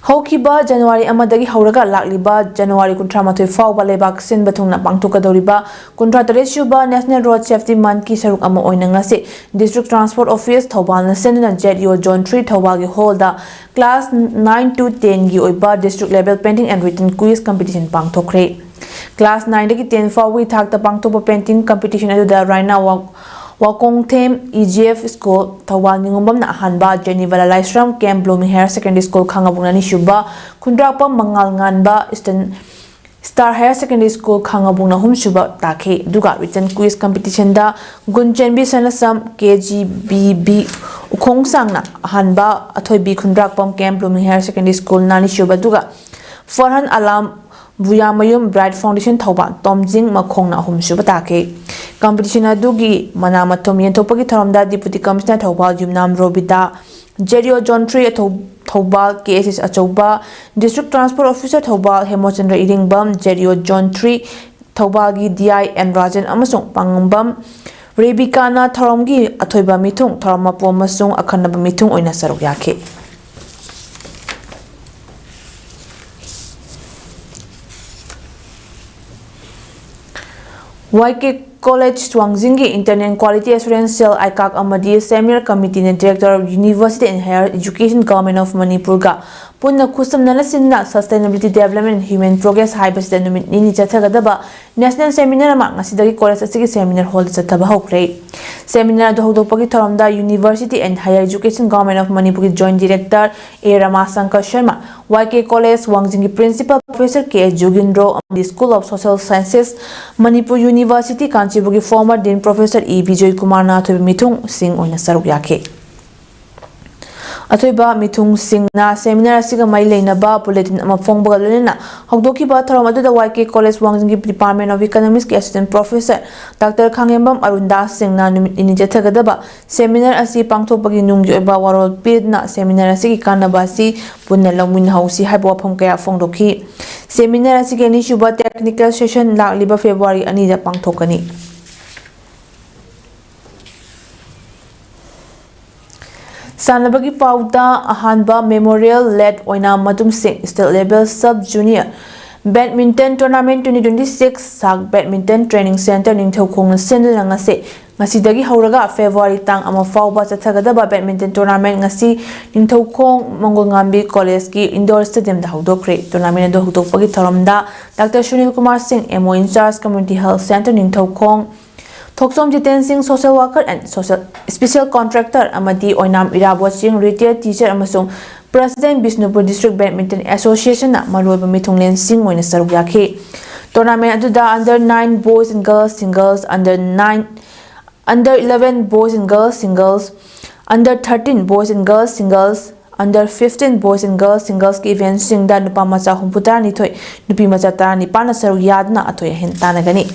ꯍꯧꯈꯤꯕ ꯖꯅꯋꯥꯔꯤ ꯑꯃꯗꯒꯤ ꯍꯧꯔꯒ ꯂꯥꯛꯂꯤꯕ ꯖꯅꯋꯥꯔꯤ ꯀꯨꯟꯊ꯭ꯔꯥ ꯃꯥꯊꯣꯏ ꯐꯥꯎꯕ ꯂꯩꯕꯥꯛ ꯁꯤꯟꯕ ꯊꯨꯡꯅ ꯄꯥꯡꯊꯣꯛꯀꯗꯧꯔꯤꯕ ꯀꯨꯟꯊ꯭ꯔꯥ ꯇꯔꯦꯠ ꯁꯨꯕ National Road Safety Monthꯀꯤ ꯁꯔꯨꯛ ꯑꯃ ꯑꯣꯏꯅ ꯉꯁꯤ District Transport Office ꯊꯧꯕꯥꯜꯅ ꯁꯤꯟꯗꯨꯅ ZEO Zone three ꯊꯧꯕꯥꯜꯒꯤ ꯍꯣꯜꯗ class nine to tenꯒꯤ ꯑꯣꯏꯕ District Level Painting and Written Quiz Competition ꯄꯥꯡꯊꯣꯛꯈ꯭ꯔꯦ꯫ Class nineꯗꯒꯤ ten ꯐꯥꯎꯕꯒꯤ ꯊꯥꯛꯇ ꯄꯥꯡꯊꯣꯛꯄ painting competition ꯑꯗꯨꯗ ꯔꯥꯏꯅꯥ ꯋꯥ-, ꯋꯥꯀꯣꯡꯊꯦꯝ EGF School ꯊꯧꯕꯥꯜ ꯅꯤꯉꯣꯝꯕꯝꯅ ꯑꯍꯥꯟꯕ, ꯖꯦꯅꯤꯕꯥꯂꯥ ꯂꯥꯏꯁ꯭ꯔꯝ ꯀꯦꯝ ꯕ꯭ꯂꯨꯃꯤꯡ ꯍꯥꯌꯔ ꯁꯦꯀꯦꯟꯗꯔꯤ ꯁ꯭ꯀꯨꯜ ꯈꯥꯉꯕꯣꯛꯅ ꯑꯅꯤꯁꯨꯕ, ꯈꯨꯟꯗ꯭ꯔꯥꯛꯄꯝ ꯃꯉꯥꯜ ꯉꯥꯟꯕ Eastern Star Higher Secondary School ꯈꯥꯉꯕꯣꯛꯅ ꯑꯍꯨꯝꯁꯨꯕ ꯇꯥꯈꯤ꯫ ꯑꯗꯨꯒ written quiz competitionꯗ ꯒꯨꯟꯆꯦꯟꯕꯤ ꯁꯅꯁꯝ KGBB ꯎꯈꯣꯡꯁꯥꯡꯅ ꯑꯍꯥꯟꯕ, ꯑꯊꯣꯏꯕꯤ ꯈꯨꯟꯗ꯭ꯔꯥꯛꯄꯝ ꯀꯦꯝ ꯕ꯭ꯂꯨꯃꯤꯡ ꯍꯥꯌꯔ ꯁꯦꯀꯦꯟꯗꯔꯤ ꯁ꯭ꯀꯨꯜꯅ ꯑꯅꯤꯁꯨꯕ, ꯑꯗꯨꯒ ꯐꯔꯍꯟ ꯑꯂꯥꯝ ꯕꯨꯌꯥꯃꯌꯨꯝ Bright Foundation ꯊꯧꯕꯥꯜ ꯇꯣꯝꯖꯤꯡ ꯃꯈꯣꯡꯅ ꯑꯍꯨꯝꯁꯨꯕ ꯇꯥꯈꯤ꯫ Competition ꯑꯗꯨꯒꯤ ꯃꯅꯥ ꯃꯊꯨꯝ ꯌꯦꯟꯊꯣꯛꯄꯒꯤ ꯊꯧꯔꯝꯗ Deputy Commissioner ꯊꯧꯕꯥꯜ ꯌꯨꯝꯅꯥꯝ ꯔꯣꯕꯤꯇꯥ, ZEO Zone three ꯊꯧ-, ꯊꯧꯕꯥꯜ KSS ꯑꯆꯧꯕ, District Transport Officer Thoubal Hemochandra Iringbam, ZEO Zone three ꯊꯧꯕꯥꯜꯒꯤ DI ꯑꯦꯟ ꯔꯥꯖꯟ ꯑꯃꯁꯨꯡ ꯄꯥꯉꯝꯕꯝ ꯔꯦꯕꯤꯀꯥꯅ ꯊꯧꯔꯝꯒꯤ ꯑꯊꯣꯏꯕ ꯃꯤꯊꯨꯡ, ꯊꯧꯔꯝ ꯃꯄꯨ ꯑꯃꯁꯨꯡ ꯑꯈꯟꯅꯕ ꯃꯤꯊꯨꯡ ꯑꯣꯏꯅ ꯁꯔꯨꯛ ꯌꯥꯈꯤ꯫ ꯋꯥꯏ ꯀꯦ ꯀꯣꯂꯦꯖ ꯋꯥꯡꯖꯤꯡꯒꯤ Internal Quality Assurance Cell, IQAC ꯑꯃꯗꯤ Seminar Committeeꯅ Director, University and Higher Education, Government of Manipurꯒ ꯄꯨꯟꯅ ꯈꯨꯠꯁꯝꯅꯅ ꯁꯤꯟꯅ Sustainability Development and Human Progress ꯍꯥꯏꯕꯁꯤꯗ ꯅꯨꯃꯤꯠ ꯅꯤꯅꯤ ꯆꯠꯊꯒꯗꯕ National Seminar ꯑꯃ ꯉꯁꯤꯗꯒꯤ ꯀꯣꯂꯦꯖ ꯑꯁꯤꯒꯤ Seminar Hallꯗ ꯆꯠꯊꯕ ꯍꯧꯈ꯭ꯔꯦ꯫ Seminar ꯑꯗꯨ ꯍꯧꯗꯣꯛꯄꯒꯤ ꯊꯧꯔꯝꯗ University and Higher Education, Government of ꯃꯅꯤꯄꯨꯔꯒꯤ Joint Director ꯑꯦ ꯔꯃꯥꯁꯪꯀꯔ ꯁꯔꯃ, ꯋꯥꯏ ꯀꯦ ꯀꯣꯂꯦꯖ ꯋꯥꯡꯖꯤꯡꯒꯤ Principal Professor ꯀꯦ ꯖꯨꯒꯤꯟꯗ꯭ꯔꯣ ꯑꯃꯗꯤ School of Social Sciences, Manipur University, ꯀꯥꯟꯆꯤꯄꯨꯔꯒꯤ former Dean Professor E Bijoy ꯀꯨꯃꯥꯔꯅ ꯑꯊꯣꯏꯕ ꯃꯤꯊꯨꯡꯁꯤꯡ ꯑꯣꯏꯅ ꯁꯔꯨꯛ ꯌꯥꯈꯤ꯫ ꯑꯊꯣꯏꯕ ꯃꯤꯊꯨꯡꯁꯤꯡꯅ seminar ꯑꯁꯤꯒ ꯃꯔꯤ ꯂꯩꯅꯕ bulletin ꯑꯃ ꯐꯣꯡꯕꯒ ꯂꯣꯏꯅꯅ ꯍꯧꯗꯣꯛꯈꯤꯕ ꯊꯧꯔꯝ ꯑꯗꯨꯗ ꯋꯥꯏ ꯀꯦ ꯀꯣꯂꯦꯖ ꯋꯥꯡꯖꯤꯡꯒꯤ Department of Economicsꯀꯤ Assistant Professor Doctor Khangembam Arun Das ꯁꯤꯡꯅ ꯅꯨꯃꯤꯠ ꯅꯤꯅꯤ ꯆꯠꯊꯒꯗꯕ seminar ꯑꯁꯤ ꯄꯥꯡꯊꯣꯛꯄꯒꯤ ꯅꯨꯡꯒꯤ ꯑꯣꯏꯕ ꯋꯥꯔꯣꯜ ꯄꯤꯗꯨꯅ seminar ꯑꯁꯤꯒꯤ ꯀꯥꯟꯅꯕ ꯑꯁꯤ ꯄꯨꯟꯅ ꯂꯧꯃꯤꯟꯅꯍꯧꯁꯤ ꯍꯥꯏꯕ ꯋꯥꯐꯝ ꯀꯌꯥ ꯐꯣꯡꯗꯣꯛꯈꯤ꯫ Seminar ꯑꯁꯤꯒꯤ ꯑꯅꯤꯁꯨꯕ technical session ꯂꯥꯛꯂꯤꯕ February ꯑꯅꯤꯗ ꯄꯥꯡꯊꯣꯛꯀꯅꯤ꯫ ꯁꯥꯟꯅꯕꯒꯤ ꯄꯥꯎꯗ ꯑꯍꯥꯟꯕ Memorial Late ꯑꯣꯏꯅꯥꯝ ꯃꯇꯨꯝꯁꯤꯡ State Level Sub Junior Badminton Tournament twenty twenty-six SAC Badminton Training Centre ꯅꯤꯡꯊꯧꯈꯣꯡꯅ ꯁꯤꯟꯗꯨꯅ ꯉꯁꯤ, ꯉꯁꯤꯗꯒꯤ ꯍꯧꯔꯒ February ꯇꯥꯡ ꯑꯃ ꯐꯥꯎꯕ ꯆꯠꯊꯒꯗꯕ badminton tournament ꯉꯁꯤ ꯅꯤꯡꯊꯧꯈꯣꯡ ꯃꯪꯒꯣꯜꯉꯥꯝꯕꯤ ꯀꯣꯂꯦꯖꯀꯤ indoor stadiumꯗ ꯍꯧꯗꯣꯛꯈ꯭ꯔꯦ꯫ Tournament ꯑꯗꯨ ꯍꯧꯗꯣꯛꯄꯒꯤ ꯊꯧꯔꯝꯗ Doctor ꯁꯨꯅꯤꯜ ꯀꯨꯃꯥꯔ ꯁꯤꯡ, M O in charge Community Health Centre Ningthoukhong, ꯊꯣꯛꯆꯣꯝ ꯖꯤꯇꯦꯟ ꯁꯤꯡ, social worker and social special contractor, ꯑꯃꯗꯤ ꯑꯣꯏꯅꯥꯝ ꯏꯔꯥꯕꯣꯠ ꯁꯤꯡ, retired teacher ꯑꯃꯁꯨꯡ President Bishnupur District Badminton Associationꯅ ꯃꯔꯨꯑꯣꯏꯕ ꯃꯤꯊꯨꯡꯂꯦꯟꯁꯤꯡ ꯑꯣꯏꯅ ꯁꯔꯨꯛ ꯌꯥꯈꯤ꯫ Tournament ꯑꯗꯨꯗ under nine boys and girls singles, under nine, under eleven boys and girls singles, under thirteen boys and girls singles, under fifteen boys and girls singlesꯀꯤ eventꯁꯤꯡꯗ ꯅꯨꯄꯥ ꯃꯆꯥ ꯍꯨꯝꯐꯨ ꯇꯔꯥꯅꯤꯊꯣꯏ, ꯅꯨꯄꯤ ꯃꯆꯥ ꯇꯔꯥꯅꯤꯄꯥꯟꯅ ꯁꯔꯨꯛ ꯌꯥꯗꯨꯅ ꯑꯊꯣꯏ ꯑꯍꯦꯟ ꯇꯥꯟꯅꯒꯅꯤ꯫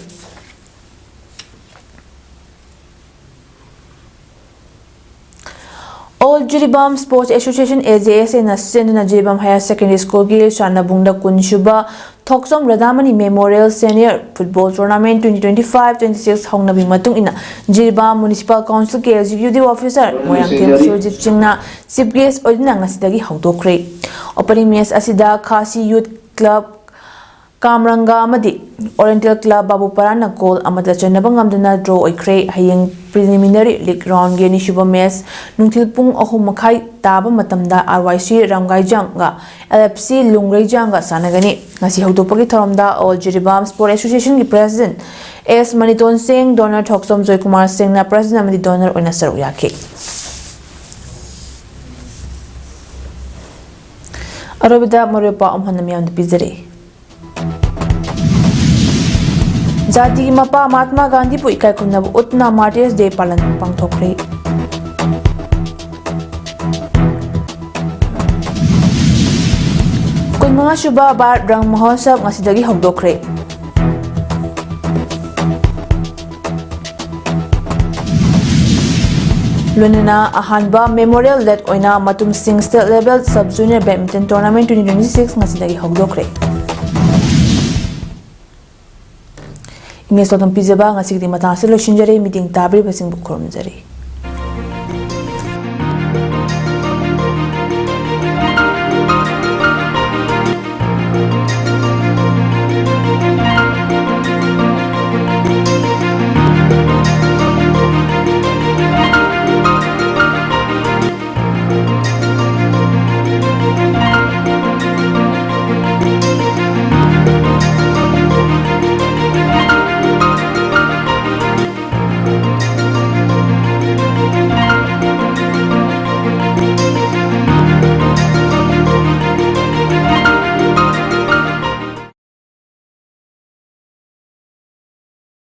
All Jiribam Sports Association, A J S Aꯅ ꯁꯤꯟꯗꯨꯅ Jiribam Higher Secondary Schoolꯒꯤ ꯁꯥꯟꯅꯕꯨꯡꯗ ꯀꯨꯟꯁꯨꯕ ꯊꯣꯛꯆꯣꯝ ꯔꯥꯙꯥꯃꯅꯤ Memorial Senior Football Tournament twenty twenty five twenty six ꯍꯧꯅꯕꯤ ꯃꯇꯨꯡ ꯏꯟꯅ ꯖꯤꯔꯤꯕꯥꯝ Municipal Council ꯀꯤ Executive Officer ꯃꯣꯏꯔꯥꯡꯊꯦꯝ ꯁꯨꯔꯖꯤꯠ ꯁꯤꯡꯅ Chief Guest ꯑꯣꯏꯗꯨꯅ ꯉꯁꯤꯗꯒꯤ ꯍꯧꯗꯣꯛꯈ꯭ꯔꯦ꯫ Opening match ꯑꯁꯤꯗ ꯈꯥꯁꯤ Youth Club ꯀꯥꯝꯔꯪꯒ ꯑꯃꯗꯤ Oriental Club ꯕꯥꯕꯨꯄꯥꯔꯥꯅ goal ꯑꯃꯠꯇ ꯆꯟꯅꯕ ꯉꯝꯗꯅ draw ꯑꯣꯏꯈ꯭ꯔꯦ꯫ ꯍꯌꯦꯡ preliminary league round ꯒꯤ ꯑꯅꯤꯁꯨꯕ match ꯅꯨꯡꯊꯤꯜ ꯄꯨꯡ ꯑꯍꯨꯝ ꯃꯈꯥꯏ ꯇꯥꯕ ꯃꯇꯝꯗ R Y C ꯔꯥꯝꯒꯥꯏꯖꯥꯡꯒ L F C ꯂꯨꯡꯒ꯭ꯔꯩꯖꯥꯡꯒ ꯁꯥꯟꯅꯒꯅꯤ꯫ ꯉꯁꯤ ꯍꯧꯗꯣꯛꯄꯒꯤ ꯊꯧꯔꯝꯗ All Jiribam Sport Association ꯒꯤ President S ꯃꯅꯤꯇꯣꯟ ꯁꯤꯡ, Donor ꯊꯣꯛꯆꯣꯝ ꯖꯣꯏꯀꯨꯃꯥꯔ ꯁꯤꯡꯅ President ꯑꯃꯗꯤ Donor ꯑꯣꯏꯅ ꯁꯔꯨꯛ ꯌꯥꯈꯤ꯫ ꯑꯔꯣꯏꯕꯗ ꯃꯔꯨꯑꯣꯏꯕ ꯄꯥꯎ ꯑꯃꯨꯛ ꯍꯟꯅ ꯃꯤꯌꯥꯝꯗ ꯄꯤꯖꯔꯤ꯫ ꯖꯥꯇꯤꯒꯤ ꯃꯄꯥ ꯃꯍꯥꯠꯃꯥ ꯒꯥꯟꯙꯤꯕꯨ ꯏꯀꯥꯏ ꯈꯨꯝꯅꯕ ꯎꯠꯇꯨꯅ Martyrs Day ꯄꯥꯂꯟ ꯄꯥꯡꯊꯣꯛꯈ꯭ꯔꯦ꯫ ꯀꯨꯟꯃꯉꯥ ꯁꯨꯕ ꯚꯥꯔꯠ ꯔꯪ ꯃꯍꯣꯠꯁꯕ ꯉꯁꯤꯗꯒꯤ ꯍꯧꯗꯣꯛꯈ꯭ꯔꯦ꯫ ꯂꯣꯏꯅꯅ ꯑꯍꯥꯟꯕ Memorial Lad ꯑꯣꯏꯅ ꯃꯇꯨꯝ ꯁꯤꯡ State Level Sub Junior Badminton Tournament twenty twenty six ꯉꯁꯤꯗꯒꯤ ꯍꯧꯗꯣꯛꯈ꯭ꯔꯦ꯫ Image ꯄꯥꯎꯗꯝ ꯄꯤꯖꯕ ꯉꯁꯤꯒꯤꯗꯤ ꯃꯇꯥꯡ ꯑꯁꯤꯗ ꯂꯣꯏꯁꯤꯟꯖꯔꯦ꯫ ꯃꯤꯠꯌꯦꯡ ꯇꯥꯕꯤꯔꯤꯕꯁꯤꯡꯕꯨ ꯈꯨꯔꯨꯝꯖꯔꯤ꯫